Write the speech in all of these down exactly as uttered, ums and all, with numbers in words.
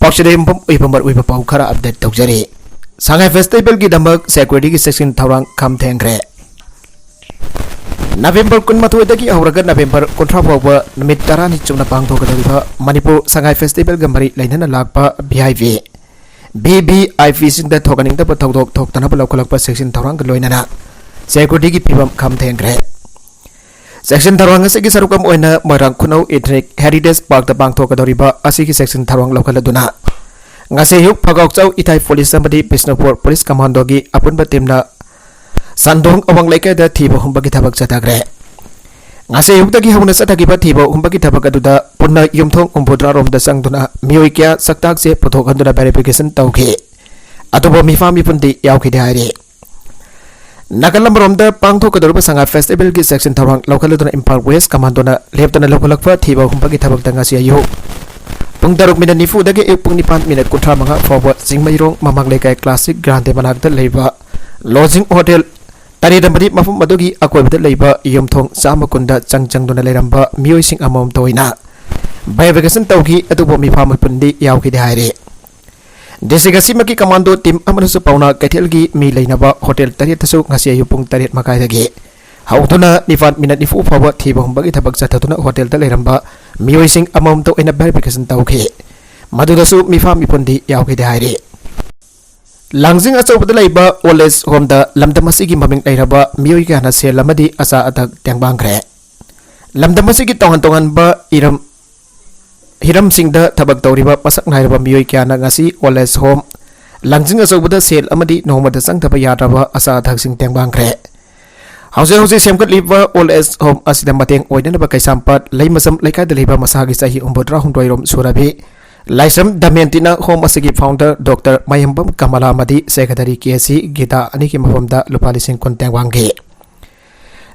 ꯄꯥꯎꯆꯦꯗꯦꯝꯕꯝ ꯑꯣꯏꯕ ꯃꯔꯨꯑꯣꯏꯕ ꯄꯥꯎ ꯈꯔ ꯑꯞꯗꯦꯠ ꯇꯧꯖꯔꯤ꯫ ꯁꯉꯥꯏ ꯐꯦꯁꯇꯤꯚꯦꯜꯒꯤꯗꯃꯛ ꯁꯦꯀ꯭ꯌꯨꯔꯤꯇꯤꯒꯤ ꯆꯦꯛꯁꯤꯟ ꯊꯧꯔꯥꯡ ꯈꯝ ꯊꯦꯡꯈ꯭ꯔꯦ꯫ ꯅꯕꯦꯝꯕꯔ ꯀꯨꯟꯃꯥꯊꯣꯏꯗꯒꯤ ꯍꯧꯔꯒ ꯅꯕꯦꯝꯕꯔ ꯀꯨꯟꯊ꯭ꯔꯥ ꯐꯥꯎꯕ ꯅꯨꯃꯤꯠ ꯇꯔꯥꯅꯤ ꯆꯨꯞꯅ ꯄꯥꯡꯊꯣꯛꯀꯗꯧꯔꯤꯕ ꯃꯅꯤꯄꯨꯔ ꯁꯉꯥꯏ ꯐꯦꯁꯇꯤꯚꯦꯜꯒ ꯃꯔꯤ ꯂꯩꯅꯅ ꯂꯥꯛꯄ V I P, V V I ꯄꯤꯁꯤꯡꯗ ꯊꯣꯛꯍꯟꯅꯤꯡꯗꯕ ꯊꯧꯗꯣꯛ ꯊꯣꯛꯇꯅꯕ ꯂꯧꯈꯠꯂꯛꯄ ꯆꯦꯛꯁꯤꯟ ꯊꯧꯔꯥꯡꯒ ꯂꯣꯏꯅꯅ ꯁꯦꯀ꯭ꯌꯨꯔꯤꯇꯤꯒꯤ ꯐꯤꯕꯝ ꯈꯝ ꯊꯦꯡꯈ꯭ꯔꯦ꯫ ꯆꯦꯛꯁꯤꯟ ꯊꯧꯔꯥꯡ ꯑꯁꯤꯒꯤ ꯁꯔꯨꯛ ꯑꯃ ꯑꯣꯏꯅ ꯃꯣꯏꯔꯥꯡ ꯈꯨꯅꯧ ꯏꯊꯅꯤꯛ ꯍꯦꯔꯤꯇꯦꯖ ꯄꯥꯔꯛꯇ ꯄꯥꯡꯊꯣꯛꯀꯗꯧꯔꯤꯕ ꯑꯁꯤꯒꯤ ꯆꯦꯛꯁꯤꯟ ꯊꯧꯔꯥꯡ ꯂꯧꯈꯠꯂꯗꯨꯅ ꯉꯁꯤ ꯑꯌꯨꯛ ꯐꯒꯥꯎꯆꯧ ꯏꯊꯥꯏ ꯄꯨꯂꯤꯁ ꯑꯃꯗꯤ ꯕꯤꯁꯅꯨꯄꯨꯔ ꯄꯨꯂꯤꯁ ꯀꯃꯥꯟꯗꯣꯒꯤ ꯑꯄꯨꯟꯕ ꯇꯤꯝꯅ ꯁꯟꯗꯣꯡ ꯑꯋꯥꯡ ꯂꯩꯀꯥꯏꯗ ꯊꯤꯕ ꯍꯨꯝꯕꯒꯤ ꯊꯕꯛ ꯆꯠꯊꯈ꯭ꯔꯦ꯫ ꯉꯁꯤ ꯑꯌꯨꯛꯇꯒꯤ ꯍꯧꯅ ꯆꯠꯊꯈꯤꯕ ꯊꯤꯕ ꯍꯨꯝꯕꯒꯤ ꯊꯕꯛ ꯑꯗꯨꯗ ꯄꯨꯟꯅ ꯌꯨꯝꯊꯣꯡ ꯍꯨꯝꯐꯨꯇꯔꯥꯔꯣꯝꯗ ꯆꯪꯗꯨꯅ ꯃꯤꯑꯣꯏ ꯀꯌꯥ ꯁꯛꯇꯥꯛꯁꯦ ꯄꯨꯊꯣꯛꯍꯟꯗꯨꯅ ꯚꯦꯔꯤꯐꯤꯀꯦꯁꯟ ꯇꯧꯈꯤ꯫ ꯑꯗꯨꯕꯨ ꯃꯤꯐꯥ ꯃꯤꯄꯨꯟꯗꯤ ꯌꯥꯎꯈꯤꯗꯦ ꯍꯥꯏꯔꯤ꯫ ꯅꯥꯀꯜ ꯑꯃꯔꯣꯝꯗ ꯄꯥꯡꯊꯣꯛꯀꯗꯧꯔꯤꯕ ꯁꯉꯥꯏ ꯐꯦꯁꯇꯤꯚꯦꯜꯒꯤ ꯆꯦꯛꯁꯤꯟ ꯊꯧꯔꯥꯡ ꯂꯧꯈꯠꯂꯗꯨꯅ ꯏꯝꯐꯥꯜ ꯋꯦꯁ ꯀꯃꯥꯟꯗꯣꯅ ꯂꯦꯞꯇꯅ ꯂꯧꯈꯠꯂꯛꯄ ꯊꯤꯕ ꯍꯨꯝꯕꯒꯤ ꯊꯕꯛꯇ ꯉꯁꯤ ꯑꯌꯨꯛ ꯄꯨꯡ ꯇꯔꯨꯛ ꯃꯤꯅꯠ ꯅꯤꯐꯨꯗꯒꯤ ꯑꯌꯨꯛ ꯄꯨꯡ ꯅꯤꯄꯥꯟ ꯃꯤꯅꯠ ꯀꯨꯟꯊ꯭ꯔꯥ ꯃꯉꯥ ꯐꯥꯎꯕ ꯆꯤꯡꯃꯩꯔꯣꯡ ꯃꯃꯥꯡ ꯂꯩꯀꯥꯏ ꯀ꯭ꯂꯥꯁꯤꯛ ꯒ꯭ꯔꯥꯟꯗꯦ ꯃꯅꯥꯛꯇ ꯂꯩꯕ ꯂꯣꯖꯤꯡ ꯍꯣꯇꯦꯜ ꯇꯔꯦꯠ ꯑꯃꯗꯤ ꯃꯐꯝ ꯑꯗꯨꯒꯤ ꯑꯀꯣꯏꯕꯗ ꯂꯩꯕ ꯌꯨꯝꯊꯣꯡ ꯆꯥꯝꯃ ꯀꯨꯟꯗ ꯆꯪ ꯆꯪꯗꯨꯅ ꯂꯩꯔꯝꯕ ꯃꯤꯑꯣꯏꯁꯤꯡ ꯑꯃꯃꯝꯇ ꯑꯣꯏꯅ ꯚꯦꯔꯤꯐꯤꯀꯦꯁꯟ ꯇꯧꯈꯤ, ꯑꯗꯨꯕꯨ ꯃꯤꯐꯥ ꯃꯤꯄꯨꯟꯗꯤ ꯌꯥꯎꯈꯤꯗꯦ ꯍꯥꯏꯔꯤ꯫ ꯗꯤꯁꯇ꯭ꯔꯤꯛ ꯑꯁꯤꯃꯛꯀꯤ ꯀꯃꯥꯟꯗꯣ ꯇꯤꯝ ꯑꯃꯅꯁꯨ ꯄꯥꯎꯅꯥ ꯀꯩꯊꯦꯜꯒꯤ ꯃꯤ ꯂꯩꯅꯕ ꯍꯣꯇꯦꯜ ꯇꯔꯦꯠꯇꯁꯨ ꯉꯁꯤ ꯑꯌꯨꯛ ꯄꯨꯡ ꯇꯔꯦꯠ ꯃꯈꯥꯏꯗꯒꯤ ꯍꯧꯗꯨꯅ ꯅꯤꯄꯥꯟ ꯃꯤꯅꯠ ꯅꯤꯐꯨ ꯐꯥꯎꯕ ꯊꯤꯕ ꯍꯨꯝꯕꯒꯤ ꯊꯕꯛ ꯆꯠꯊꯗꯨꯅ ꯍꯣꯇꯦꯜꯗ ꯂꯩꯔꯝꯕ ꯃꯤꯑꯣꯏꯁꯤꯡ ꯑꯃꯃꯝꯇ ꯑꯣꯏꯅ ꯚꯦꯔꯤꯐꯤꯀꯦꯁꯟ ꯇꯧꯈꯤ꯫ ꯃꯗꯨꯗꯁꯨ ꯃꯤꯐꯥ ꯃꯤꯄꯨꯟꯗꯤ ꯌꯥꯎꯈꯤꯗꯦ ꯍꯥꯏꯔꯤ꯫ ꯂꯥꯡꯖꯤꯡ ꯑꯆꯧꯕꯗ ꯂꯩꯕ ꯑꯣꯜ ꯑꯦꯖ ꯍꯣꯝꯗ ꯂꯝꯗꯝ ꯑꯁꯤꯒꯤ ꯃꯃꯤꯡ ꯂꯩꯔꯕ ꯃꯤꯑꯣꯏ ꯀꯌꯥꯅ ꯁꯦꯜ ꯑꯃꯗꯤ ꯑꯆꯥ ꯑꯊꯛ ꯇꯦꯡꯕꯥꯡꯈ꯭ꯔꯦ꯫ ꯂꯝꯗꯝ ꯑꯁꯤꯒꯤ ꯇꯣꯉꯥꯟ ꯇꯣꯉꯥꯟꯕ ꯏꯔꯝ, ꯍꯤꯔꯝꯁꯤꯡꯗ ꯊꯕꯛ ꯇꯧꯔꯤꯕ ꯃꯁꯛ ꯅꯥꯏꯔꯕ ꯃꯤꯑꯣꯏ ꯀꯌꯥꯅ ꯉꯁꯤ ꯑꯣꯜ ꯑꯦꯖ ꯍꯣꯝ, ꯂꯥꯡꯖꯤꯡ ꯑꯆꯧꯕꯗ ꯁꯦꯜ ꯑꯃꯗꯤ ꯅꯣꯡꯃꯗ ꯆꯪꯗꯕ ꯌꯥꯗ꯭ꯔꯕ ꯑꯆꯥ ꯑꯊꯛꯁꯤꯡ ꯇꯦꯡꯕꯥꯡꯈ꯭ꯔꯦ꯫ ꯍꯧꯖꯤꯛ ꯍꯧꯖꯤꯛ ꯁꯦꯝꯒꯠꯂꯤꯕ ꯑꯣꯜ ꯑꯦꯖ ꯍꯣꯝ ꯑꯁꯤꯗ ꯃꯇꯦꯡ ꯑꯣꯏꯅꯅꯕ ꯀꯩꯁꯥꯝꯄꯥꯠ ꯂꯩꯃꯖꯝ ꯂꯩꯀꯥꯏꯗ ꯂꯩꯕ ꯃꯁꯥꯒꯤ ꯆꯍꯤ ꯍꯨꯝꯐꯨꯇꯔꯥꯍꯨꯝꯗꯣꯏꯔꯣꯝ ꯁꯨꯔꯕꯤ ꯂꯥꯏꯁ꯭ꯔꯝ ꯗꯃꯌꯟꯇꯤꯅ ꯍꯣꯝ ꯑꯁꯤꯒꯤ ꯐꯥꯎꯟꯗꯔ ꯗꯣꯛꯇꯔ ꯃꯌꯦꯝꯕꯝ ꯀꯃꯂꯥ ꯑꯃꯗꯤ ꯁꯦꯀ꯭ꯔꯦꯇꯔꯤ ꯀꯦ ꯁꯤ ꯒꯤꯇꯥ ꯑꯅꯤꯒꯤ ꯃꯐꯝꯗ ꯂꯨꯄꯥ ꯂꯤꯁꯤꯡ ꯀꯨꯟ ꯇꯦꯡꯕꯥꯡꯈꯤ꯫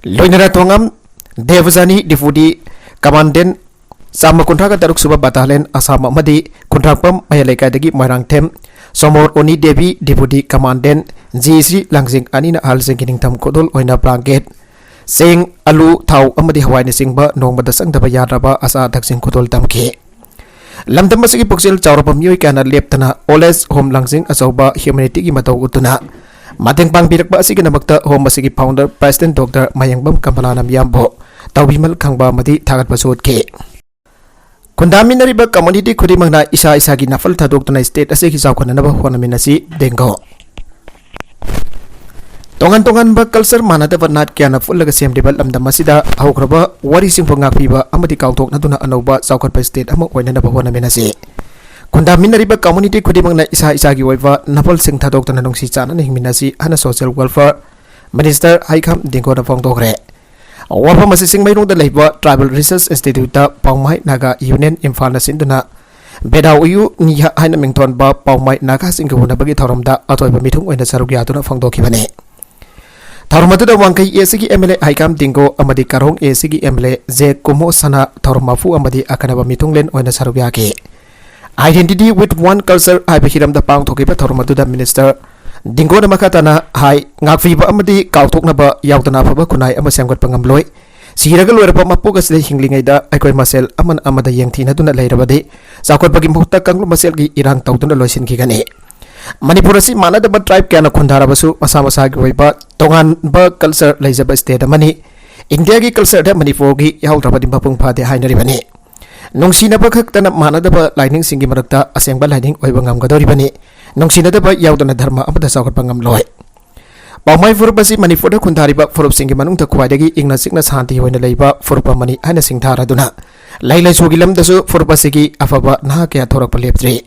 ꯂꯣꯏꯅꯔ ꯊꯣꯉꯝ ꯗꯦꯕꯖꯥꯅꯤ, ꯗꯤꯄꯨꯗꯤ ꯀꯃꯥꯟꯗꯦꯟ ꯆꯥꯝꯃ ꯀꯨꯟꯊ꯭ꯔꯥꯒ ꯇꯔꯨꯛ ꯁꯨꯕ ꯕꯇꯥꯂꯤꯌꯟ ꯑꯁꯥꯝ ꯑꯃꯗꯤ ꯈꯨꯟꯗ꯭ꯔꯥꯛꯄꯝ ꯃꯌꯥꯏ ꯂꯩꯀꯥꯏꯗꯒꯤ Moirangthem Somor Oni Devi, deputy commandant G C ꯂꯥꯡꯖꯤꯡ ꯑꯅꯤꯅ ꯑꯍꯜꯁꯤꯡꯒꯤ ꯅꯤꯡꯊꯝ ꯈꯨꯗꯣꯜ ꯑꯣꯏꯅ ꯕ꯭ꯂꯥꯡꯀꯦꯠ, ꯆꯦꯡ, ꯑꯂꯨ, ꯊꯥꯎ ꯑꯃꯗꯤ ꯍꯋꯥꯏꯅꯆꯤꯡꯕ ꯅꯣꯡꯃꯗ ꯆꯪꯗꯕ ꯌꯥꯗ꯭ꯔꯕ ꯑꯆꯥ ꯑꯊꯛꯁꯤꯡ ꯈꯨꯗꯣꯜ ꯇꯝꯈꯤ꯫ ꯂꯝꯗꯝ ꯑꯁꯤꯒꯤ ꯄꯨꯛꯆꯦꯜ ꯆꯥꯎꯔꯕ ꯃꯤꯑꯣꯏ ꯀꯌꯥꯅ ꯂꯦꯞꯇꯅ ꯑꯣꯜ ꯑꯦꯖ ꯍꯣꯝ ꯂꯥꯡꯖꯤꯡ ꯑꯆꯧꯕ ꯍ꯭ꯌꯨꯃꯦꯅꯤꯇꯤꯒꯤ ꯃꯇꯧ ꯎꯠꯇꯨꯅ ꯃꯇꯦꯡ ꯄꯥꯡꯕꯤꯔꯛꯄ ꯑꯁꯤꯒꯤꯗꯃꯛꯇ ꯍꯣꯝ ꯑꯁꯤꯒꯤ ꯐꯥꯎꯟꯗꯔ ꯄ꯭ꯔꯦꯁꯤꯗꯦꯟꯠ ꯗꯣꯛꯇꯔ ꯃꯌꯥꯡꯕꯝ ꯀꯃꯂꯥꯅ ꯃꯤꯌꯥꯝꯕꯨ ꯇꯧꯕꯤꯃꯜ ꯈꯪꯕ ꯑꯃꯗꯤ ꯊꯥꯒꯠꯄꯁꯨ ꯎꯠꯈꯤ꯫ ꯈꯨꯟꯗꯥꯃꯤꯟꯅꯔꯤꯕ ꯀꯝꯃꯨꯅꯤꯇꯤ ꯈꯨꯗꯤꯡꯃꯛꯅ ꯏꯁꯥ ꯏꯁꯥꯒꯤ ꯅꯥꯐꯜ ꯊꯥꯗꯣꯛꯇꯨꯅ ꯁ꯭ꯇꯦꯠ ꯑꯁꯤꯒꯤ ꯆꯥꯎꯈꯠꯅꯅꯕ ꯍꯣꯠꯅꯃꯤꯟꯅꯁꯤ꯫ ꯗꯦꯡꯒꯣ꯫ ꯇꯣꯉꯥꯟ ꯇꯣꯉꯥꯟꯕ ꯀꯜꯆꯔ ꯃꯥꯟꯅꯗꯕ ꯅꯥꯠ ꯀꯌꯥꯅ ꯄꯨꯜꯂꯒ ꯁꯦꯝꯂꯤꯕ ꯂꯝꯗꯝ ꯑꯁꯤꯗ ꯍꯧꯈ꯭ꯔꯕ ꯋꯥꯔꯤꯁꯤꯡꯕꯨ ꯉꯥꯛꯄꯤꯕ ꯑꯃꯗꯤ ꯀꯥꯎꯊꯣꯛꯅꯗꯨꯅ ꯑꯅꯧꯕ ꯆꯥꯎꯈꯠꯄ ꯁ꯭ꯇꯦꯠ ꯑꯃ ꯑꯣꯏꯅꯅꯕ ꯍꯣꯠꯅꯃꯤꯟꯅꯁꯤ꯫ ꯈꯨꯟꯗꯥꯃꯤꯟꯅꯔꯤꯕ ꯀꯝꯃꯨꯅꯤꯇꯤ ꯈꯨꯗꯤꯡꯃꯛꯅ ꯏꯁꯥ ꯏꯁꯥꯒꯤ ꯑꯣꯏꯕ ꯅꯥꯄꯜꯁꯤꯡ ꯊꯥꯗꯣꯛꯇꯨꯅ ꯅꯨꯡꯁꯤ ꯆꯥꯟꯅꯅ ꯍꯤꯡꯃꯤꯟꯅꯁꯤ ꯍꯥꯏꯅ ꯁꯣꯁꯤꯌꯦꯜ ꯋꯦꯜꯐꯤꯌꯔ ꯃꯤꯅꯤꯁꯇꯔ ꯍꯩꯈꯥꯝ ꯗꯤꯡꯒꯣꯅ ꯐꯣꯡꯗꯣꯛꯈ꯭ꯔꯦ꯫ ꯋꯥꯐꯝ ꯑꯁꯤ ꯆꯤꯡꯃꯩꯔꯣꯡꯗ ꯂꯩꯕ ꯇ꯭ꯔꯥꯏꯕꯦꯜ ꯔꯤꯁꯔꯁ ꯏꯟꯁꯇꯤꯇ꯭ꯌꯨꯠꯇ ꯄꯥꯎꯃꯥꯏ ꯅꯥꯒꯥ ꯌꯨꯅꯤꯌꯟ ꯏꯝꯐꯥꯜꯅ ꯁꯤꯟꯗꯨꯅ ꯕꯦꯗꯥ ꯎꯌꯨ ꯅꯤꯍꯥ ꯍꯥꯏꯅ ꯃꯤꯡꯊꯣꯟꯕ ꯄꯥꯎꯃꯥꯏ ꯅꯥꯒꯥꯁꯤꯡꯒ ꯎꯅꯕꯒꯤ ꯊꯧꯔꯝꯗ ꯑꯊꯣꯏꯕ ꯃꯤꯊꯨꯡ ꯑꯣꯏꯅ ꯁꯔꯨꯛ ꯌꯥꯗꯨꯅ ꯐꯣꯡꯗꯣꯛꯈꯤꯕꯅꯤ꯫ ꯊꯧꯔꯝ ꯑꯗꯨꯗ ꯋꯥꯡꯈꯩ ꯑꯦ ꯁꯤꯒꯤ ꯑꯦꯝ ꯑꯦꯜ ꯑꯦ ꯍꯩꯀꯥꯝ ꯗꯤꯡꯒꯣ ꯑꯃꯗꯤ ꯀꯥꯔꯣꯡ ꯑꯦ ꯁꯤꯒꯤ ꯑꯦꯝ ꯑꯦꯜ ꯑꯦ ꯖꯦ ꯀꯨꯃꯣ ꯁꯅꯥ ꯊꯧꯔꯝ ꯃꯄꯨ ꯑꯃꯗꯤ ꯑꯈꯟꯅꯕ ꯃꯤꯊꯨꯡꯂꯦꯟ ꯑꯣꯏꯅ ꯁꯔꯨꯛ ꯌꯥꯈꯤ꯫ Identity with One Culture ꯍꯥꯏꯕ ꯍꯤꯔꯝꯗ ꯄꯥꯡꯊꯣꯛꯈꯤꯕ ꯊꯧꯔꯝ ꯑꯗꯨꯗ ꯃꯤꯅꯤꯁꯇꯔ ꯗꯤꯡꯒꯣꯅ ꯃꯈꯥ ꯇꯥꯅ ꯍꯥꯏ, ꯉꯥꯛꯄꯤꯕ ꯑꯃꯗꯤ ꯀꯥꯎꯊꯣꯛꯅꯕ ꯌꯥꯎꯗꯅ ꯑꯐꯕ ꯈꯨꯟꯅꯥꯏ ꯑꯃ ꯁꯦꯝꯒꯠꯄ ꯉꯝꯂꯣꯏ꯫ ꯁꯤꯔꯒ ꯂꯣꯏꯔꯕ ꯃꯄꯣꯛ ꯑꯁꯤꯗ ꯍꯤꯡꯂꯤꯉꯩꯗ ꯑꯩꯈꯣꯏ ꯃꯁꯦꯜ ꯑꯃꯅ ꯑꯃꯗ ꯌꯦꯡꯊꯤꯅꯗꯨꯅ ꯂꯩꯔꯕꯗꯤ ꯆꯥꯎꯈꯠꯄꯒꯤ ꯃꯍꯨꯠꯇ ꯀꯥꯡꯂꯨꯞ ꯃꯁꯦꯜꯒꯤ ꯏꯔꯥꯡ ꯇꯧꯗꯨꯅ ꯂꯣꯏꯁꯤꯟꯈꯤꯒꯅꯤ꯫ ꯃꯅꯤꯄꯨꯔ ꯑꯁꯤ ꯃꯥꯟꯅꯗꯕ ꯇ꯭ꯔꯥꯏꯕ ꯀꯌꯥꯅ ꯈꯨꯟꯗꯥꯔꯕꯁꯨ ꯃꯁꯥ ꯃꯁꯥꯒꯤ ꯑꯣꯏꯕ ꯇꯣꯉꯥꯟꯕ ꯀꯜꯆꯔ ꯂꯩꯖꯕ ꯁ꯭ꯇꯦꯠ ꯑꯃꯅꯤ꯫ ꯏꯟꯗꯤꯌꯥꯒꯤ ꯀꯜꯆꯔꯗ ꯃꯅꯤꯄꯨꯔꯒꯤ ꯌꯥꯎꯗ꯭ꯔꯕꯗꯤ ꯃꯄꯨꯡ ꯐꯥꯗꯦ ꯍꯥꯏꯅꯔꯤꯕꯅꯤ꯫ ꯅꯨꯡꯁꯤꯅꯕ ꯈꯛꯇꯅ ꯃꯥꯟꯅꯗꯕ ꯂꯥꯏꯅꯤꯡꯁꯤꯡꯒꯤ ꯃꯔꯛꯇ ꯑꯁꯦꯡꯕ ꯂꯥꯏꯅꯤꯡ ꯑꯣꯏꯕ ꯉꯝꯒꯗꯧꯔꯤꯕꯅꯤ꯫ ꯅꯨꯡꯁꯤꯅꯗꯕ ꯌꯥꯎꯗꯅ ꯙꯔꯃ ꯑꯃꯠꯇ ꯆꯥꯎꯈꯠꯄ ꯉꯝꯂꯣꯏ꯫ ꯄꯥꯎꯃꯥꯏ ꯐꯨꯔꯨꯞ ꯑꯁꯤ ꯃꯅꯤꯄꯨꯔꯗ ꯈꯨꯟꯗꯥꯔꯤꯕ ꯐꯨꯔꯨꯞꯁꯤꯡꯒꯤ ꯃꯅꯨꯡꯗ ꯈ꯭ꯋꯥꯏꯗꯒꯤ ꯏꯪꯅ ꯆꯤꯛꯅ ꯁꯥꯟꯇꯤ ꯑꯣꯏꯅ ꯂꯩꯕ ꯐꯨꯔꯨꯞ ꯑꯃꯅꯤ ꯍꯥꯏꯅ ꯁꯤꯡꯊꯥꯔꯗꯨꯅ ꯂꯥꯏꯔꯤꯛ ꯂꯥꯏꯁꯨꯒꯤ ꯂꯝꯗꯁꯨ ꯐꯨꯔꯨꯞ ꯑꯁꯤꯒꯤ ꯑꯐꯕ ꯅꯍꯥ ꯀꯌꯥ ꯊꯣꯔꯛꯄ ꯂꯦꯞꯇ꯭ꯔꯤ꯫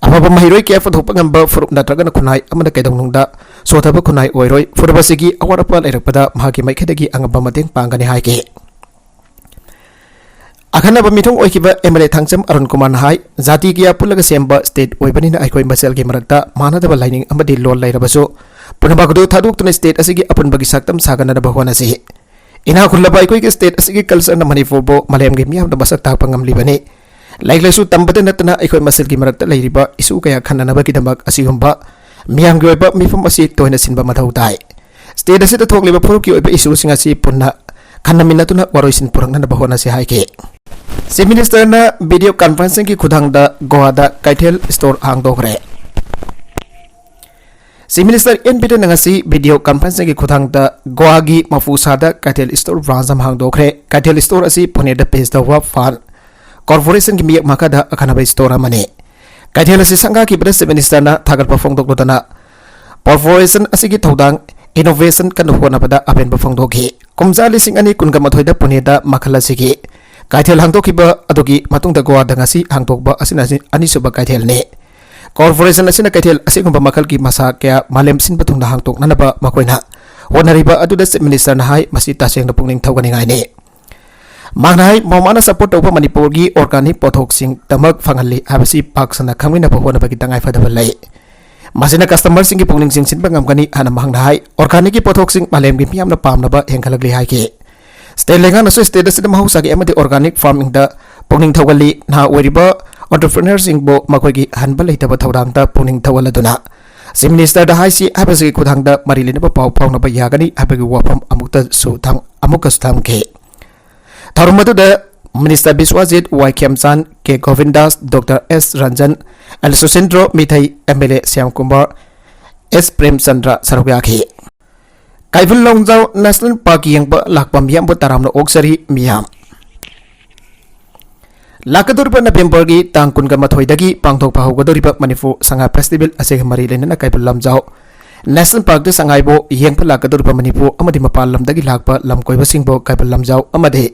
ꯑꯐꯕ ꯃꯍꯩꯔꯣꯏ ꯀꯌꯥ ꯄꯨꯊꯣꯛꯄ ꯉꯝꯕ ꯐꯨꯔꯨꯞ ꯅꯠꯇ꯭ꯔꯒꯅ ꯈꯨꯟꯅꯥꯏ ꯑꯃꯅ ꯀꯩꯗꯧꯅꯨꯡꯗ ꯁꯣꯊꯕ ꯈꯨꯟꯅꯥꯏ ꯑꯣꯏꯔꯣꯏ꯫ ꯐꯨꯔꯨꯞ ꯑꯁꯤꯒꯤ ꯑꯋꯥꯠ ꯑꯄꯥ ꯂꯩꯔꯛꯄꯗ ꯃꯍꯥꯛꯀꯤ ꯃꯥꯏꯀꯩꯗꯒꯤ ꯑꯉꯝꯕ ꯃꯇꯦꯡ ꯄꯥꯡꯒꯅꯤ ꯍꯥꯏꯈꯤ꯫ ꯑꯈꯟꯅꯕ ꯃꯤꯊꯨꯡ ꯑꯣꯏꯈꯤꯕ ꯑꯦꯝ ꯑꯦꯜ ꯑꯦ ꯊꯥꯡꯆꯝ ꯑꯔꯨꯟ ꯀꯨꯃꯥꯔꯅ ꯍꯥꯏ, ꯖꯥꯇꯤ ꯀꯌꯥ ꯄꯨꯜꯂꯒ ꯁꯦꯝꯕ ꯁ꯭ꯇꯦꯠ ꯑꯣꯏꯕꯅꯤꯅ ꯑꯩꯈꯣꯏ ꯃꯁꯦꯜꯒꯤ ꯃꯔꯛꯇ ꯃꯥꯟꯅꯗꯕ ꯂꯥꯏꯅꯤꯡ ꯑꯃꯗꯤ ꯂꯣꯟ ꯂꯩꯔꯕꯁꯨ ꯄꯨꯝꯅꯃꯛ ꯑꯗꯨ ꯊꯥꯗꯣꯛꯇꯨꯅ ꯁ꯭ꯇꯦꯠ ꯑꯁꯤꯒꯤ ꯑꯄꯨꯟꯕꯒꯤ ꯁꯛꯇꯝ ꯁꯥꯒꯠꯅꯅꯕ ꯍꯣꯠꯅꯁꯤ꯫ ꯏꯅꯥꯛ ꯈꯨꯜꯂꯕ ꯑꯩꯈꯣꯏꯒꯤ ꯁ꯭ꯇꯦꯠ ꯑꯁꯤꯒꯤ ꯀꯜꯆꯔꯅ ꯃꯅꯤꯄꯨꯔꯕꯨ ꯃꯥꯂꯦꯝꯒꯤ ꯃꯤꯌꯥꯝꯗ ꯃꯁꯛ ꯇꯥꯛꯄ ꯉꯝꯂꯤꯕꯅꯤ꯫ ꯂꯥꯏꯔꯤꯛ ꯂꯥꯏꯁꯨ ꯇꯝꯕꯗ ꯅꯠꯇꯅ ꯑꯩꯈꯣꯏ ꯃꯁꯦꯜꯒꯤ ꯃꯔꯛꯇ ꯂꯩꯔꯤꯕ ꯏꯁꯨ ꯀꯌꯥ ꯈꯟꯅꯅꯕꯒꯤꯗꯃꯛ ꯑꯁꯤꯒꯨꯝꯕ ꯃꯤꯌꯥꯝꯒꯤ ꯑꯣꯏꯕ ꯃꯤꯐꯝ ꯑꯁꯤ ꯇꯣꯏꯅ ꯁꯤꯟꯕ ꯃꯊꯧ ꯇꯥꯏ꯫ ꯁ꯭ꯇꯦꯠ ꯑꯁꯤꯗ ꯊꯣꯛꯂꯤꯕ ꯐꯨꯔꯨꯞꯀꯤ ꯑꯣꯏꯕ ꯏꯁꯨꯁꯤꯡ ꯑꯁꯤ ꯄꯨꯟꯅ ꯈꯟꯅꯃꯤꯟꯅꯗꯨꯅ ꯋꯥꯔꯣꯏꯁꯤꯟ ꯄꯨꯔꯛꯅꯅꯕ ꯍꯣꯠꯅꯁꯤ ꯍꯥꯏꯈꯤ꯫ Chief Ministerꯅ video conferencingꯒꯤ ꯈꯨꯊꯥꯡꯗ ꯒꯣꯋꯥꯗ ꯀꯩꯊꯦꯜ store ꯍꯥꯡꯗꯣꯛꯈ꯭ꯔꯦ꯫ Chief Minister N Birenꯅ ꯉꯁꯤ video conferencingꯒꯤ ꯈꯨꯊꯥꯡꯗ ꯒꯣꯋꯥꯒꯤ ꯃꯐꯨꯁꯥꯗ ꯀꯩꯊꯦꯜ store branch ꯑꯃ ꯍꯥꯡꯗꯣꯛꯈ꯭ꯔꯦ꯫ ꯀꯩꯊꯦꯜ store ꯑꯁꯤ ꯄꯨꯅꯦꯗ base ꯇꯧꯕ ꯐꯥꯟ corporationꯒꯤ ꯃꯤꯌꯦꯛ ꯃꯈꯥꯗ ꯑꯈꯟꯅꯕ store ꯑꯃꯅꯤ꯫ ꯀꯩꯊꯦꯜ ꯑꯁꯤ ꯁꯪꯒꯥꯈꯤꯕꯗ Chief Ministerꯅ ꯊꯥꯒꯠꯄ ꯐꯣꯡꯗꯣꯛꯂꯗꯨꯅ corporation ꯑꯁꯤꯒꯤ ꯊꯧꯗꯥꯡ innovation ꯀꯟꯅ ꯍꯣꯠꯅꯕꯗ ꯑꯄꯦꯟꯕ ꯐꯣꯡꯗꯣꯛꯈꯤ꯫ ꯀꯨꯝꯖꯥ ꯂꯤꯁꯤꯡ ꯑꯅꯤ ꯀꯨꯟꯒ ꯃꯥꯊꯣꯏꯗ ꯄꯨꯅꯦꯗ ꯃꯈꯜ ꯑꯁꯤꯒꯤ ꯀꯩꯊꯦꯜ ꯍꯥꯡꯗꯣꯛꯈꯤꯕ ꯑꯗꯨꯒꯤ ꯃꯇꯨꯡꯗ ꯒꯣꯋꯥꯗ ꯉꯁꯤ ꯍꯥꯡꯗꯣꯛꯄ ꯑꯁꯤꯅ ꯑꯅꯤꯁꯨꯕ ꯀꯩꯊꯦꯜꯅꯤ꯫ Corporation ꯑꯁꯤꯅ ꯀꯩꯊꯦꯜ ꯑꯁꯤꯒꯨꯝꯕ ꯃꯈꯜꯒꯤ ꯃꯁꯥ ꯀꯌꯥ ꯃꯥꯂꯦꯝ ꯁꯤꯟꯕ ꯊꯨꯡꯅ ꯍꯥꯡꯗꯣꯛꯅꯅꯕ ꯃꯈꯣꯏꯅ ꯍꯣꯠꯅꯔꯤꯕ ꯑꯗꯨꯗ Chief Ministerꯅ ꯍꯥꯏ, ꯃꯁꯤ ꯇꯁꯦꯡꯅ ꯄꯨꯛꯅꯤꯡ ꯊꯧꯒꯠꯅꯤꯡꯉꯥꯏꯅꯤ꯫ ꯃꯍꯥꯛꯅ ꯍꯥꯏ, ꯃꯃꯥꯅ support ꯇꯧꯕ ꯃꯅꯤꯄꯨꯔꯒꯤ organic ꯄꯣꯠꯊꯣꯛꯁꯤꯡꯗꯃꯛ ꯐꯪꯍꯜꯂꯤ ꯍꯥꯏꯕꯁꯤ ꯄꯥꯛ ꯁꯟꯅ ꯈꯪꯃꯤꯟꯅꯕ ꯍꯣꯠꯅꯕꯒꯤ ꯇꯉꯥꯏꯐꯗꯕ ꯂꯩ꯫ ꯃꯁꯤꯅ customerꯁꯤꯡꯒꯤ ꯄꯨꯛꯅꯤꯡ ꯆꯤꯡꯁꯤꯟꯕ ꯉꯝꯒꯅꯤ ꯍꯥꯏꯅ ꯃꯍꯥꯛꯅ ꯍꯥꯏ꯫ Organicꯀꯤ ꯄꯣꯠꯊꯣꯛꯁꯤꯡ ꯃꯥꯂꯦꯝꯒꯤ ꯃꯤꯌꯥꯝꯅ ꯄꯥꯝꯅꯕ ꯍꯦꯟꯒꯠꯂꯛꯂꯤ ꯍꯥꯏꯈꯤ꯫ State ꯂꯩꯉꯥꯛꯅꯁꯨ state ꯑꯁꯤꯗ ꯃꯍꯧꯁꯥꯒꯤ ꯑꯃꯗꯤ organic farmingꯗ ꯄꯨꯛꯅꯤꯡ ꯊꯧꯒꯠꯂꯤ꯫ ꯅꯍꯥ ꯑꯣꯏꯔꯤꯕ entrepreneurꯁꯤꯡꯕꯨ ꯃꯈꯣꯏꯒꯤ ꯍꯟꯕ ꯂꯩꯇꯕ ꯊꯧꯗꯥꯡꯗ ꯄꯨꯛꯅꯤꯡ ꯊꯧꯒꯠꯂꯗꯨꯅ Chief Ministerꯗ ꯍꯥꯏꯁꯤ ꯍꯥꯏꯕꯁꯤꯒꯤ ꯈꯨꯊꯥꯡꯗ ꯃꯔꯤ ꯂꯩꯅꯕ ꯄꯥꯎ ꯐꯥꯎꯅꯕ ꯌꯥꯒꯅꯤ ꯍꯥꯏꯕꯒꯤ ꯋꯥꯐꯝ ꯑꯃꯨꯛꯇꯁꯨ ꯊꯝ-, ꯑꯃꯨꯛꯀꯁꯨ ꯊꯝꯈꯤ꯫ ꯊꯧꯔꯝ ꯑꯗꯨꯗ Minister Biswajit Y Khemchand, K Govindas, Doctor S Ranjan, L Susindro Meitei, M L A Shyam Kumar, S Premchandra ꯁꯔꯨꯛ ꯌꯥꯈꯤ꯫ ꯀꯩꯕꯨꯜ ꯂꯝꯖꯥꯎ National Park ꯌꯦꯡꯕ ꯂꯥꯛꯄ ꯃꯤꯌꯥꯝꯕꯨ ꯇꯔꯥꯝꯅ ꯑꯣꯛꯆꯔꯤ꯫ ꯃꯤꯌꯥꯝ ꯂꯥꯛꯀꯗꯧꯔꯤꯕ Novemberꯒꯤ ꯇꯥꯡ ꯀꯨꯟꯒ ꯃꯥꯊꯣꯏꯗꯒꯤ ꯄꯥꯡꯊꯣꯛꯄ ꯍꯧꯒꯗꯧꯔꯤꯕ ꯃꯅꯤꯄꯨꯔ ꯁꯉꯥꯏ festival ꯑꯁꯤꯒ ꯃꯔꯤ ꯂꯩꯅꯅ ꯀꯩꯕꯨꯜ ꯂꯝꯖꯥꯎ National Parkꯇ ꯁꯉꯥꯏꯕꯨ ꯌꯦꯡꯕ ꯂꯥꯛꯀꯗꯧꯔꯤꯕ ꯃꯅꯤꯄꯨꯔ ꯑꯃꯗꯤ ꯃꯄꯥꯟ ꯂꯝꯗꯒꯤ ꯂꯥꯛꯄ ꯂꯝ ꯀꯣꯏꯕꯁꯤꯡꯕꯨ ꯀꯩꯕꯨꯜ ꯂꯝꯖꯥꯎ ꯑꯃꯗꯤ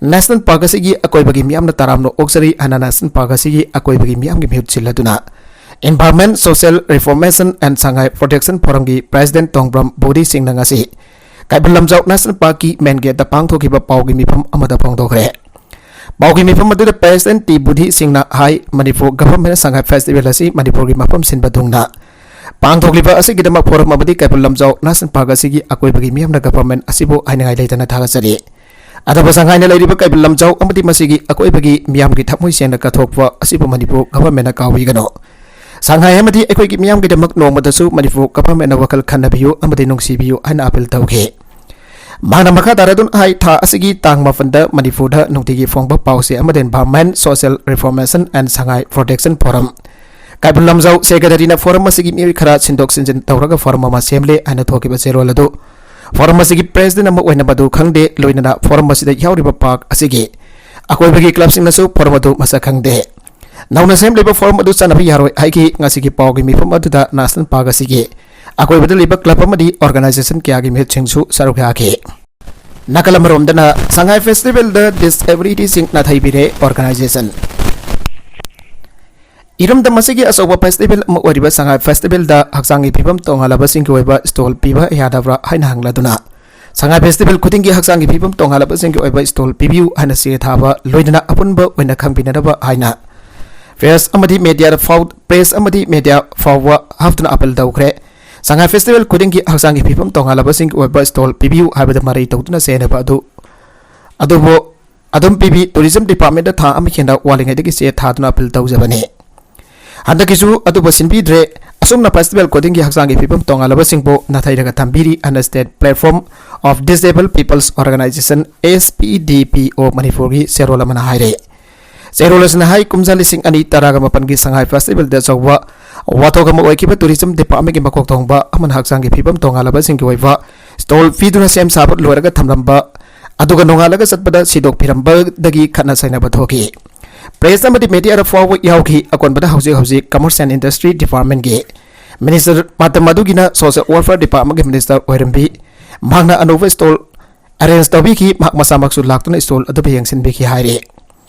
National Park ꯑꯁꯤꯒꯤ ꯑꯀꯣꯏꯕꯒꯤ ꯃꯤꯌꯥꯝꯅ ꯇꯔꯥꯝꯅ ꯑꯣꯛꯆꯔꯤ ꯍꯥꯏꯅ National Park ꯑꯁꯤꯒꯤ ꯑꯀꯣꯏꯕꯒꯤ ꯃꯤꯌꯥꯝꯒꯤ ꯃꯤꯍꯨꯠ ꯁꯤꯜꯂꯗꯨꯅ Environment, Social Reformation and Sangai Protection Forumꯒꯤ President ꯇꯣꯡꯕ꯭ꯔꯝ ꯕꯨꯙꯤ ꯁꯤꯡꯅ ꯉꯁꯤ ꯀꯩꯕꯨꯜ ꯂꯝꯖꯥꯎ National Parkꯀꯤ main gateꯇ ꯄꯥꯡꯊꯣꯛꯈꯤꯕ ꯄꯥꯎꯒꯤ ꯃꯤꯐꯝ ꯑꯃꯗ ꯐꯣꯡꯗꯣꯛꯈ꯭ꯔꯦ꯫ ꯄꯥꯎꯒꯤ ꯃꯤꯐꯝ ꯑꯗꯨꯗ President ꯇꯤ ꯕꯨꯙꯤ ꯁꯤꯡꯅ ꯍꯥꯏ, ꯃꯅꯤꯄꯨꯔ governmentꯅ ꯁꯉꯥꯏ festival ꯑꯁꯤ ꯃꯅꯤꯄꯨꯔꯒꯤ ꯃꯐꯝ ꯁꯤꯟꯕ ꯊꯨꯡꯅ ꯄꯥꯡꯊꯣꯛꯂꯤꯕ ꯑꯁꯤꯒꯤꯗꯃꯛ forum ꯑꯃꯗꯤ ꯀꯩꯕꯨꯜ ꯂꯝꯖꯥꯎ National Park ꯑꯁꯤꯒꯤ ꯑꯀꯣꯏꯕꯒꯤ ꯃꯤꯌꯥꯝꯅ government ꯑꯁꯤꯕꯨ ꯍꯥꯏꯅꯤꯡꯉꯥꯏ ꯂꯩꯇꯅ ꯊꯥꯒꯠꯆꯔꯤ꯫ ꯑꯗꯨꯕꯨ ꯁꯉꯥꯏꯅ ꯂꯩꯔꯤꯕ ꯀꯩꯕꯨꯜ ꯂꯝꯖꯥꯎ ꯑꯃꯗꯤ ꯃꯁꯤꯒꯤ ꯑꯀꯣꯏꯕꯒꯤ ꯃꯤꯌꯥꯝꯒꯤ ꯊꯃꯣꯏ ꯁꯦꯡꯅ ꯀꯠꯊꯣꯛꯄ ꯑꯁꯤꯕꯨ ꯃꯅꯤꯄꯨꯔ governmentꯅ ꯀꯥꯎꯕꯤꯒꯅꯨ꯫ ꯁꯉꯥꯏ ꯑꯃꯗꯤ ꯑꯩꯈꯣꯏꯒꯤ ꯃꯤꯌꯥꯝꯒꯤꯗꯃꯛ ꯅꯣꯡꯃꯗꯁꯨ ꯃꯅꯤꯄꯨꯔ governmentꯅ ꯋꯥꯈꯜ ꯈꯟꯅꯕꯤꯌꯨ ꯑꯃꯗꯤ ꯅꯨꯡꯁꯤꯕꯤꯌꯨ ꯍꯥꯏꯅ appeal ꯇꯧꯈꯤ꯫ ꯃꯍꯥꯛꯅ ꯃꯈꯥ ꯇꯥꯔꯗꯨꯅ ꯍꯥꯏ, ꯊꯥ ꯑꯁꯤꯒꯤ ꯇꯥꯡ ꯃꯥꯄꯟꯗ ꯃꯅꯤꯄꯨꯔꯗ ꯅꯨꯡꯇꯤꯒꯤ ꯐꯣꯡꯕ ꯄꯥꯎꯆꯦ ꯑꯃꯗ Environment, Social Reformation and Shanghai Protection Forum, Keibul Lamjao ꯁꯦꯀ꯭ꯔꯦꯇꯔꯤꯅ ꯐꯣꯔꯝ ꯑꯁꯤꯒꯤ ꯃꯤꯑꯣꯏ ꯈꯔ ꯁꯤꯟꯗꯣꯛ ꯁꯤꯟꯖꯤꯟ ꯇꯧꯔꯒ ꯐꯣꯔꯝ ꯑꯃ ꯁꯦꯝꯂꯦ ꯍꯥꯏꯅ ꯊꯣꯛꯈꯤꯕ ꯆꯦꯔꯣꯜ ꯑꯗꯨ ꯐꯣꯔꯝ ꯑꯁꯤꯒꯤ ꯄ꯭ꯔꯦꯁꯤꯗꯦꯟ ꯑꯃ ꯑꯣꯏꯅ ꯃꯗꯨ ꯈꯪꯗꯦ, ꯂꯣꯏꯅꯅ ꯐꯣꯔꯝ ꯑꯁꯤꯗ ꯌꯥꯎꯔꯤꯕ ꯄꯥꯛ ꯑꯁꯤꯒꯤ ꯑꯀꯣꯏꯕꯒꯤ ꯀ꯭ꯂꯕꯁꯤꯡꯅꯁꯨ ꯐꯣꯔꯝ ꯑꯗꯨ ꯃꯁꯛ ꯈꯪꯗꯦ꯫ ꯅꯧꯅ ꯁꯦꯝꯂꯤꯕ ꯐꯣꯔꯝ ꯑꯗꯨ ꯆꯠꯅꯕ ꯌꯥꯔꯣꯏ ꯍꯥꯏꯈꯤ꯫ ꯉꯁꯤꯒꯤ ꯄꯥꯎꯒꯤ ꯃꯤꯐꯝ ꯑꯗꯨꯗ ꯅꯦꯁꯅꯦꯜ ꯄꯥꯛ ꯑꯁꯤꯒꯤ ꯑꯀꯣꯏꯕꯗ ꯂꯩꯕ ꯀ꯭ꯂꯕ ꯑꯃꯗꯤ ꯑꯣꯔꯒꯅꯥꯏꯖꯦꯁꯟ ꯀꯌꯥꯒꯤ ꯃꯤꯍꯨꯠꯁꯤꯡꯁꯨ ꯁꯔꯨꯛ ꯌꯥꯈꯤ꯫ ꯅꯥꯀꯜ ꯑꯃꯔꯣꯝꯗꯅ ꯁꯉꯥꯏ ꯐꯦꯁꯇꯤꯚꯦꯜꯗ ꯗꯤꯁꯑꯦꯕꯤꯂꯤꯇꯤꯁꯤꯡ ꯅꯥꯊꯩꯕꯤꯔꯦ ꯑꯣꯔꯒꯅꯥꯏꯖꯦꯁꯟ꯫ ꯏꯔꯝꯗꯝ ꯑꯁꯤꯒꯤ ꯑꯆꯧꯕ ꯐꯦꯁꯇꯤꯚꯦꯜ ꯑꯃ ꯑꯣꯏꯔꯤꯕ ꯁꯉꯥꯏ ꯐꯦꯁꯇꯤꯚꯦꯜꯗ ꯍꯛꯆꯥꯡꯒꯤ ꯐꯤꯕꯝ ꯇꯣꯉꯥꯜꯂꯕꯁꯤꯡꯒꯤ ꯑꯣꯏꯕ ꯁ꯭ꯇꯣꯜ ꯄꯤꯕ ꯌꯥꯗꯕ꯭ꯔꯥ ꯍꯥꯏꯅ ꯍꯪꯂꯗꯨꯅ, ꯁꯉꯥꯏ ꯐꯦꯁꯇꯤꯚꯦꯜ ꯈꯨꯗꯤꯡꯒꯤ ꯍꯛꯆꯥꯡꯒꯤ ꯐꯤꯕꯝ ꯇꯣꯉꯥꯜꯂꯕꯁꯤꯡꯒꯤ ꯑꯣꯏꯕ ꯁ꯭ꯇꯣꯜ ꯄꯤꯕꯤꯌꯨ ꯍꯥꯏꯅ ꯆꯦ ꯊꯥꯕ, ꯂꯣꯏꯅꯅ ꯑꯄꯨꯟꯕ ꯑꯣꯏꯅ ꯈꯪꯕꯤꯅꯅꯕ ꯍꯥꯏꯅ ꯄ꯭ꯔꯦꯁ ꯑꯃꯗꯤ ꯃꯦꯗꯤꯌꯥꯗ ꯐꯥꯎ-, ꯄ꯭ꯔꯦꯁ ꯑꯃꯗꯤ ꯃꯦꯗꯤꯌꯥ ꯐꯥꯎꯕ ꯍꯥꯞꯇꯨꯅ ꯑꯄꯤꯜ ꯇꯧꯈ꯭ꯔꯦ꯫ ꯁꯉꯥꯏ ꯐꯦꯁꯇꯤꯚꯦꯜ ꯈꯨꯗꯤꯡꯒꯤ ꯍꯛꯆꯥꯡꯒꯤ ꯐꯤꯕꯝ ꯇꯣꯉꯥꯜꯂꯕꯁꯤꯡꯒꯤ ꯑꯣꯏꯕ ꯁ꯭ꯇꯣꯜ ꯄꯤꯕꯤꯌꯨ ꯍꯥꯏꯕꯗ ꯃꯔꯩ ꯇꯧꯗꯨꯅ ꯆꯦꯟꯅꯕ ꯑꯗꯨ, ꯑꯗꯨꯕꯨ ꯑꯗꯨꯝ ꯄꯤꯕꯤ, ꯇꯨꯔꯤꯖꯝ ꯗꯤꯄꯥꯔꯠꯃꯦꯟꯗ ꯊꯥ ꯑꯃ ꯍꯦꯟꯅ ꯋꯥꯠꯂꯤꯉꯩꯗꯒꯤ ꯆꯦ ꯊꯥꯗꯨꯅ ꯑꯄꯤꯜ ꯇꯧꯖꯕꯅꯤ꯫ ꯍꯟꯗꯛꯀꯤꯁꯨ ꯑꯗꯨꯕꯨ ꯁꯤꯟꯕꯤꯗ꯭ꯔꯦ꯫ ꯑꯁꯨꯝꯅ ꯐꯦꯁꯇꯤꯚꯦꯜ ꯈꯨꯗꯤꯡꯒꯤ ꯍꯛꯆꯥꯡꯒꯤ ꯐꯤꯕꯝ ꯇꯣꯉꯥꯜꯂꯕꯁꯤꯡꯕꯨ ꯅꯥꯊꯩꯔꯒ ꯊꯝꯕꯤꯔꯤ ꯍꯥꯏꯅ State Platform of Disabled People's Organization, S P D P O, ꯃꯅꯤꯄꯨꯔꯒꯤ ꯆꯦꯔꯣꯜ ꯑꯃꯅ ꯍꯥꯏꯔꯦ꯫ ꯆꯦꯔꯣꯜ ꯑꯁꯤꯅ ꯍꯥꯏ, ꯀꯨꯝꯖꯥ ꯂꯤꯁꯤꯡ ꯑꯅꯤ ꯇꯔꯥꯒ ꯃꯥꯄꯟꯒꯤ ꯁꯉꯥꯏ ꯐꯦꯁꯇꯤꯚꯦꯜꯗ ꯑꯆꯧꯕ ꯋꯥꯊꯣꯛ ꯑꯃ ꯑꯣꯏꯈꯤꯕ ꯇꯨꯔꯤꯖꯝ ꯗꯤꯄꯥꯔꯠꯃꯦꯟꯒꯤ ꯃꯀꯣꯛ ꯊꯣꯡꯕ ꯑꯃꯅ ꯍꯛꯆꯥꯡꯒꯤ ꯐꯤꯕꯝ ꯇꯣꯉꯥꯜꯂꯕꯁꯤꯡꯒꯤ ꯑꯣꯏꯕ ꯁ꯭ꯇꯣꯜ ꯄꯤꯗꯨꯅ ꯁꯦꯝ ꯁꯥꯕ ꯂꯣꯏꯔꯒ ꯊꯝꯂꯝꯕ ꯑꯗꯨꯒ ꯅꯣꯡꯉꯥꯜꯂꯒ ꯆꯠꯄꯗ ꯁꯤꯗꯣꯛꯄꯤꯔꯝꯕꯗꯒꯤ ꯈꯠꯅ ꯆꯩꯅꯕ ꯊꯣꯛꯈꯤ꯫ ꯄ꯭ꯔꯦꯁ ꯑꯃꯗꯤ ꯃꯦꯗꯤꯌꯥꯗ ꯐꯥꯎꯕ ꯌꯥꯎꯈꯤ꯫ ꯑꯀꯣꯟꯕꯗ ꯍꯧꯖꯤꯛ ꯍꯧꯖꯤꯛ Commerce and Industry Departmentꯒꯤ ꯃꯤꯅꯤꯁꯇꯔ, ꯃꯇꯝ ꯑꯗꯨꯒꯤꯅ Social Welfare Departmentꯒꯤ ꯃꯤꯅꯤꯁꯇꯔ ꯑꯣꯏꯔꯝꯕꯤ, ꯃꯍꯥꯛꯅ ꯑꯅꯧꯕ ꯁ꯭ꯇꯣꯜ ꯑꯦꯔꯦꯟꯖ ꯇꯧꯕꯤꯈꯤ꯫ ꯃꯍꯥꯛ ꯃꯁꯥꯃꯛꯁꯨ ꯂꯥꯛꯇꯨꯅ ꯁ꯭ꯇꯣꯜ ꯑꯗꯨꯕꯨ ꯌꯦꯡꯁꯤꯟꯕꯤꯈꯤ ꯍꯥꯏꯔꯤ꯫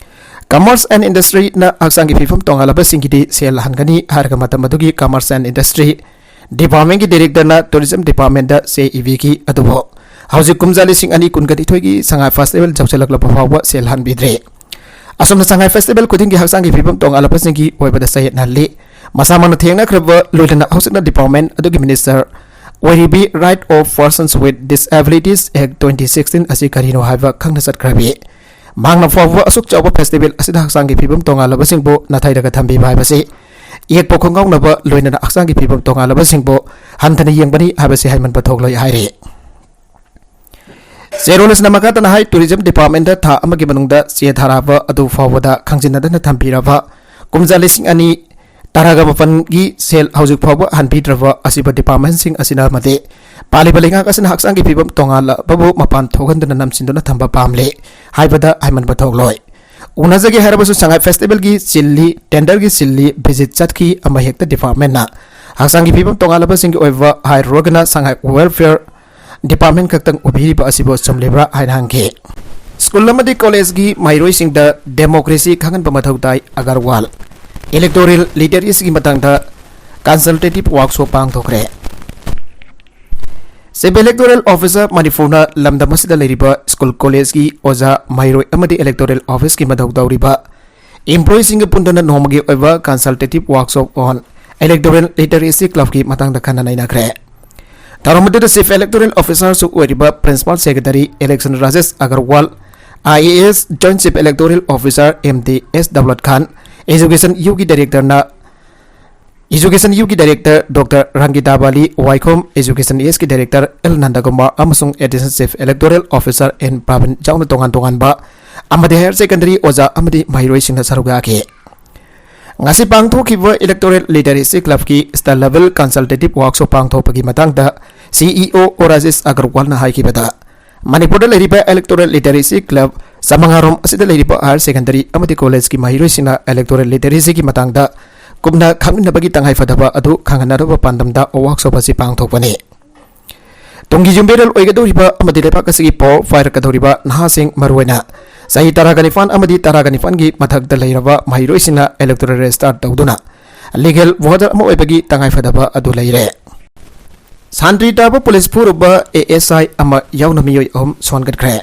Commerce and Industryꯅ ꯍꯛꯆꯥꯡꯒꯤ ꯐꯤꯕꯝ ꯇꯣꯉꯥꯜꯂꯕꯁꯤꯡꯒꯤꯗꯤ ꯁꯦꯜ ꯍꯟꯒꯅꯤ ꯍꯥꯏꯔꯒ ꯃꯇꯝ ꯑꯗꯨꯒꯤ Commerce and Industry Departmentꯒꯤ ꯗꯤꯔꯦꯛꯇꯔꯅ ꯇꯨꯔꯤꯖꯝ ꯗꯤꯄꯥꯔꯠꯃꯦꯟꯗ ꯆꯦ ꯏꯕꯤꯈꯤ꯫ ꯑꯗꯨꯕꯨ ꯍꯧꯖꯤꯛ ꯀꯨꯝꯖꯥ ꯂꯤꯁꯤꯡ ꯑꯅꯤ ꯀꯨꯟꯒ ꯅꯤꯊꯣꯏꯒꯤ ꯁꯉꯥꯏ ꯐꯦꯁꯇꯤꯚꯦꯜ ꯌꯧꯁꯤꯜꯂꯛꯂꯕ ꯐꯥꯎꯕ ꯁꯦꯜ ꯍꯟꯕꯤꯗ꯭ꯔꯦ꯫ ꯑꯁꯨꯝꯅ ꯁꯉꯥꯏ ꯐꯦꯁꯇꯤꯚꯦꯜ ꯈꯨꯗꯤꯡꯒꯤ ꯍꯛꯆꯥꯡꯒꯤ ꯐꯤꯕꯝ ꯇꯣꯉꯥꯜꯂꯕꯁꯤꯡꯒꯤ ꯑꯣꯏꯕꯗ ꯆꯌꯦꯠꯅꯍꯜꯂꯤ꯫ ꯃꯁꯥꯃꯛꯅ ꯊꯦꯡꯅꯈ꯭ꯔꯕ ꯂꯣꯏꯅꯅ ꯍꯧꯖꯤꯛꯅ ꯗꯤꯄꯥꯔꯠꯃꯦꯟ ꯑꯗꯨꯒꯤ minister ꯑꯣꯏꯔꯤꯕꯤ Right of Persons with Disabilities Act twenty sixteen ꯑꯁꯤ ꯀꯔꯤꯅꯣ ꯍꯥꯏꯕ ꯈꯪꯅ ꯆꯠꯈ꯭ꯔꯕꯤ꯫ ꯃꯍꯥꯛꯅ ꯐꯥꯎꯕ ꯑꯁꯨꯛ ꯆꯥꯎꯕ ꯐꯦꯁꯇꯤꯚꯦꯜ ꯑꯁꯤꯗ ꯍꯛꯆꯥꯡꯒꯤ ꯐꯤꯕꯝ ꯇꯣꯉꯥꯜꯂꯕꯁꯤꯡꯕꯨ ꯅꯥꯊꯩꯔꯒ ꯊꯝꯕꯤꯕ ꯍꯥꯏꯕꯁꯤ ꯌꯦꯛꯄ ꯈꯣꯡꯒꯥꯎꯅꯕ ꯂꯣꯏꯅꯅ ꯍꯛꯆꯥꯡꯒꯤ ꯐꯤꯕꯝ ꯇꯣꯉꯥꯜꯂꯕꯁꯤꯡꯕꯨ ꯍꯟꯊꯅ ꯌꯦꯡꯕꯅꯤ ꯍꯥꯏꯕꯁꯤ ꯍꯥꯏꯃꯟꯕ ꯊꯣꯛꯂꯣꯏ ꯍꯥꯏꯔꯤ꯫ ꯆꯦꯔꯣꯜ ꯑꯁꯤꯅ ꯃꯈꯥ ꯇꯥꯅ ꯍꯥꯏ, ꯇꯨꯔꯤꯖꯝ ꯗꯤꯄꯥꯔꯠꯃꯦꯟꯗ ꯊꯥ ꯑꯃꯒꯤ ꯃꯅꯨꯡꯗ ꯆꯦ ꯊꯥꯔꯛꯑꯕ ꯑꯗꯨ ꯐꯥꯎꯕꯗ ꯈꯪꯖꯤꯟꯅꯗꯅ ꯊꯝꯕꯤꯔꯕ ꯀꯨꯝꯖꯥ ꯂꯤꯁꯤꯡ ꯑꯅꯤ ꯇꯔꯥꯒ ꯃꯥꯄꯟꯒꯤ ꯁꯦꯜ ꯍꯧꯖꯤꯛ ꯐꯥꯎꯕ ꯍꯟꯕꯤꯗ꯭ꯔꯕ ꯑꯁꯤꯕ ꯗꯤꯄꯥꯔꯠꯃꯦꯟꯁꯤꯡ ꯑꯁꯤꯅ ꯑꯃꯗꯤ ꯄꯥꯜꯂꯤꯕ ꯂꯩꯉꯥꯛ ꯑꯁꯤꯅ ꯍꯛꯆꯥꯡꯒꯤ ꯐꯤꯕꯝ ꯇꯣꯉꯥꯜꯂꯕꯕꯨ ꯃꯄꯥꯟ ꯊꯣꯛꯍꯟꯗꯨꯅ ꯅꯝꯁꯤꯟꯗꯨꯅ ꯊꯝꯕ ꯄꯥꯝꯂꯦ ꯍꯥꯏꯕꯗ ꯍꯥꯏꯃꯟꯕ ꯊꯣꯛꯂꯣꯏ꯫ ꯎꯅꯖꯒꯦ ꯍꯥꯏꯔꯕꯁꯨ ꯁꯉꯥꯏ ꯐꯦꯁꯇꯤꯚꯦꯜꯒꯤ ꯆꯤꯜꯂꯤ, ꯇꯦꯟꯗꯔꯒꯤ ꯆꯤꯜꯂꯤ, ꯚꯤꯖꯤꯠ ꯆꯠꯈꯤ ꯑꯃ ꯍꯦꯛꯇ ꯗꯤꯄꯥꯔꯠꯃꯦꯟꯅ ꯍꯛꯆꯥꯡꯒꯤ ꯐꯤꯕꯝ ꯇꯣꯉꯥꯜꯂꯕꯁꯤꯡꯒꯤ ꯑꯣꯏꯕ ꯍꯥꯏꯔꯨꯔꯒꯅ ꯁꯉꯥꯏ ꯋꯦꯜꯐꯤꯌꯔ ꯗꯤꯄꯥꯔꯠꯃꯦꯟ ꯈꯛꯇꯪ ꯎꯕꯤꯔꯤꯕ ꯑꯁꯤꯕꯨ ꯆꯨꯝꯂꯤꯕ꯭ꯔꯥ ꯍꯥꯏꯅ ꯍꯪꯈꯤ꯫ ꯁ꯭ꯀꯨꯜ ꯑꯃꯗꯤ ꯀꯣꯂꯦꯖꯀꯤ ꯃꯍꯩꯔꯣꯏꯁꯤꯡꯗ ꯗꯦꯃꯣꯀ꯭ꯔꯦꯁꯤ ꯈꯪꯍꯟꯕ ꯃꯊꯧ ꯇꯥꯏ, ꯑꯒꯔꯋꯥꯜ꯫ ꯏꯂꯦꯛꯇꯣꯔꯦꯜ ꯂꯤꯇꯔꯦꯁꯤꯒꯤ ꯃꯇꯥꯡꯗ ꯀꯟꯁꯜꯇꯦꯇꯤꯚ ꯋꯥꯛꯁꯣꯞ ꯄꯥꯡꯊꯣꯛꯈ꯭ꯔꯦ꯫ ꯆꯤꯐ ꯏꯂꯦꯛꯇꯣꯔꯦꯜ ꯑꯣꯐꯤꯁꯥꯔ ꯃꯅꯤꯄꯨꯔꯅ ꯂꯝꯗꯝ ꯑꯁꯤꯗ ꯂꯩꯔꯤꯕ ꯁ꯭ꯀꯨꯜ ꯀꯣꯂꯦꯖꯀꯤ ꯑꯣꯖꯥ, ꯃꯍꯩꯔꯣꯏ ꯑꯃꯗꯤ ꯏꯂꯦꯛꯇꯣꯔꯦꯜ ꯑꯣꯐꯤꯁꯀꯤ ꯃꯊꯧ ꯇꯧꯔꯤꯕ ꯏꯝꯄ꯭ꯂꯣꯌꯤꯁꯤꯡꯒ ꯄꯨꯟꯗꯨꯅ ꯅꯣꯡꯃꯒꯤ ꯑꯣꯏꯕ consultative workshop on electoral literacy clubꯀꯤ ꯃꯇꯥꯡꯗ ꯈꯟꯅ ꯅꯩꯅꯈ꯭ꯔꯦ꯫ ꯊꯧꯔꯝ ꯑꯗꯨꯗ ꯆꯤꯐ ꯏꯂꯦꯛꯇꯣꯔꯦꯜ ꯑꯣꯐꯤꯁꯥꯔꯁꯨ ꯑꯣꯏꯔꯤꯕ principal secretary election Rajesh Agarwal, I A S joint chief electoral officer M D S Daulat Khan, education ꯌꯨꯒꯤ ꯗꯥꯏꯔꯦꯛꯇꯔꯅ, ꯑꯦꯖꯨꯀꯦꯁꯟ ꯌꯨꯒꯤ director doctor Rangita Bali Waikhom, education ꯑꯦꯁꯀꯤ ꯗꯥꯏꯔꯦꯛꯇꯔ ꯑꯦꯜ ꯅꯟꯗꯀꯨꯃꯥꯔ ꯑꯃꯁꯨꯡ additional chief electoral officer N Prabin ꯌꯥꯎꯅ ꯇꯣꯉꯥꯟ ꯇꯣꯉꯥꯟꯕ ꯑꯃꯗꯤ ꯍꯥꯌꯔ ꯁꯦꯀꯦꯟꯗꯔꯤ ꯑꯣꯖꯥ ꯑꯃꯗꯤ ꯃꯍꯩꯔꯣꯏꯁꯤꯡꯅ ꯁꯔꯨꯛ ꯌꯥꯈꯤ꯫ ꯉꯁꯤ ꯄꯥꯡꯊꯣꯛꯈꯤꯕ ꯏꯂꯦꯛꯇꯣꯔꯦꯜ ꯂꯤꯇꯔꯦꯁꯤ ꯀ꯭ꯂꯕꯀꯤ ꯁ꯭ꯇꯦꯠ ꯂꯦꯚꯦꯜ ꯀꯟꯁꯜꯇꯦꯇꯤꯚ ꯋꯥꯛꯁꯣꯞ ꯄꯥꯡꯊꯣꯛꯄꯒꯤ ꯃꯇꯥꯡꯗ ꯁꯤ ꯏ ꯑꯣ ꯑꯣ ꯔꯥꯖꯦꯁ ꯑꯒꯔꯋꯥꯜꯅ ꯍꯥꯏꯈꯤꯕꯗ, ꯃꯅꯤꯄꯨꯔꯗ ꯂꯩꯔꯤꯕ ꯏꯂꯦꯛꯇꯣꯔꯦꯜ ꯂꯤꯇꯔꯦꯁꯤ ꯀ꯭ꯂꯕ ꯆꯥꯃꯉꯥ ꯔꯣꯝ ꯑꯁꯤꯗ ꯂꯩꯔꯤꯕ ꯍꯥꯌꯔ ꯁꯦꯀꯦꯟꯗꯔꯤ ꯑꯃꯗꯤ ꯀꯣꯂꯦꯖꯀꯤ ꯃꯍꯩꯔꯣꯏꯁꯤꯡꯅ ꯏꯂꯦꯛꯇꯣꯔꯦꯜ ꯂꯤꯇꯔꯦꯁꯤꯒꯤ ꯃꯇꯥꯡꯗ ꯀꯨꯞꯅ ꯈꯪꯃꯤꯟꯅꯕꯒꯤ ꯇꯉꯥꯏꯐꯗꯕ ꯑꯗꯨ ꯈꯪꯍꯟꯅꯅꯕ ꯄꯥꯟꯗꯝꯗ ꯋꯥꯛꯁꯣꯞ ꯑꯁꯤ ꯄꯥꯡꯊꯣꯛꯄꯅꯤ꯫ ꯇꯨꯡꯒꯤ ꯌꯨꯝꯕꯤꯔꯦꯜ ꯑꯣꯏꯒꯗꯧꯔꯤꯕ ꯑꯃꯗꯤ ꯂꯩꯕꯥꯛ ꯑꯁꯤꯒꯤ ꯄꯥꯋꯔ ꯄꯥꯏꯔꯛꯀꯗꯧꯔꯤꯕ ꯅꯍꯥꯁꯤꯡ, ꯃꯔꯨꯑꯣꯏꯅ ꯆꯍꯤ ꯇꯔꯥꯒ ꯅꯤꯄꯥꯟ ꯑꯃꯗꯤ ꯇꯔꯥꯒ ꯅꯤꯄꯥꯟꯒꯤ ꯃꯊꯛꯇ ꯂꯩꯔꯕ ꯃꯍꯩꯔꯣꯏꯁꯤꯡꯅ ꯏꯂꯦꯛꯇꯣꯔꯦꯜ ꯔꯦꯖꯤꯁꯇꯥꯔ ꯇꯧꯗꯨꯅ ꯂꯤꯒꯦꯜ ꯚꯣꯇꯔ ꯑꯃ ꯑꯣꯏꯕꯒꯤ ꯇꯉꯥꯏꯐꯗꯕ ꯑꯗꯨ ꯂꯩꯔꯦ꯫ ꯁꯥꯟꯇ꯭ꯔꯤ ꯇꯥꯕ ꯄꯨꯂꯤꯁ ꯐꯨꯔꯨꯕ ꯑꯦ ꯑꯦꯁ ꯑꯥꯏ ꯑꯃ ꯌꯥꯎꯅ ꯃꯤꯑꯣꯏ ꯑꯍꯨꯝ ꯁꯣꯟꯒꯠꯈ꯭ꯔꯦ꯫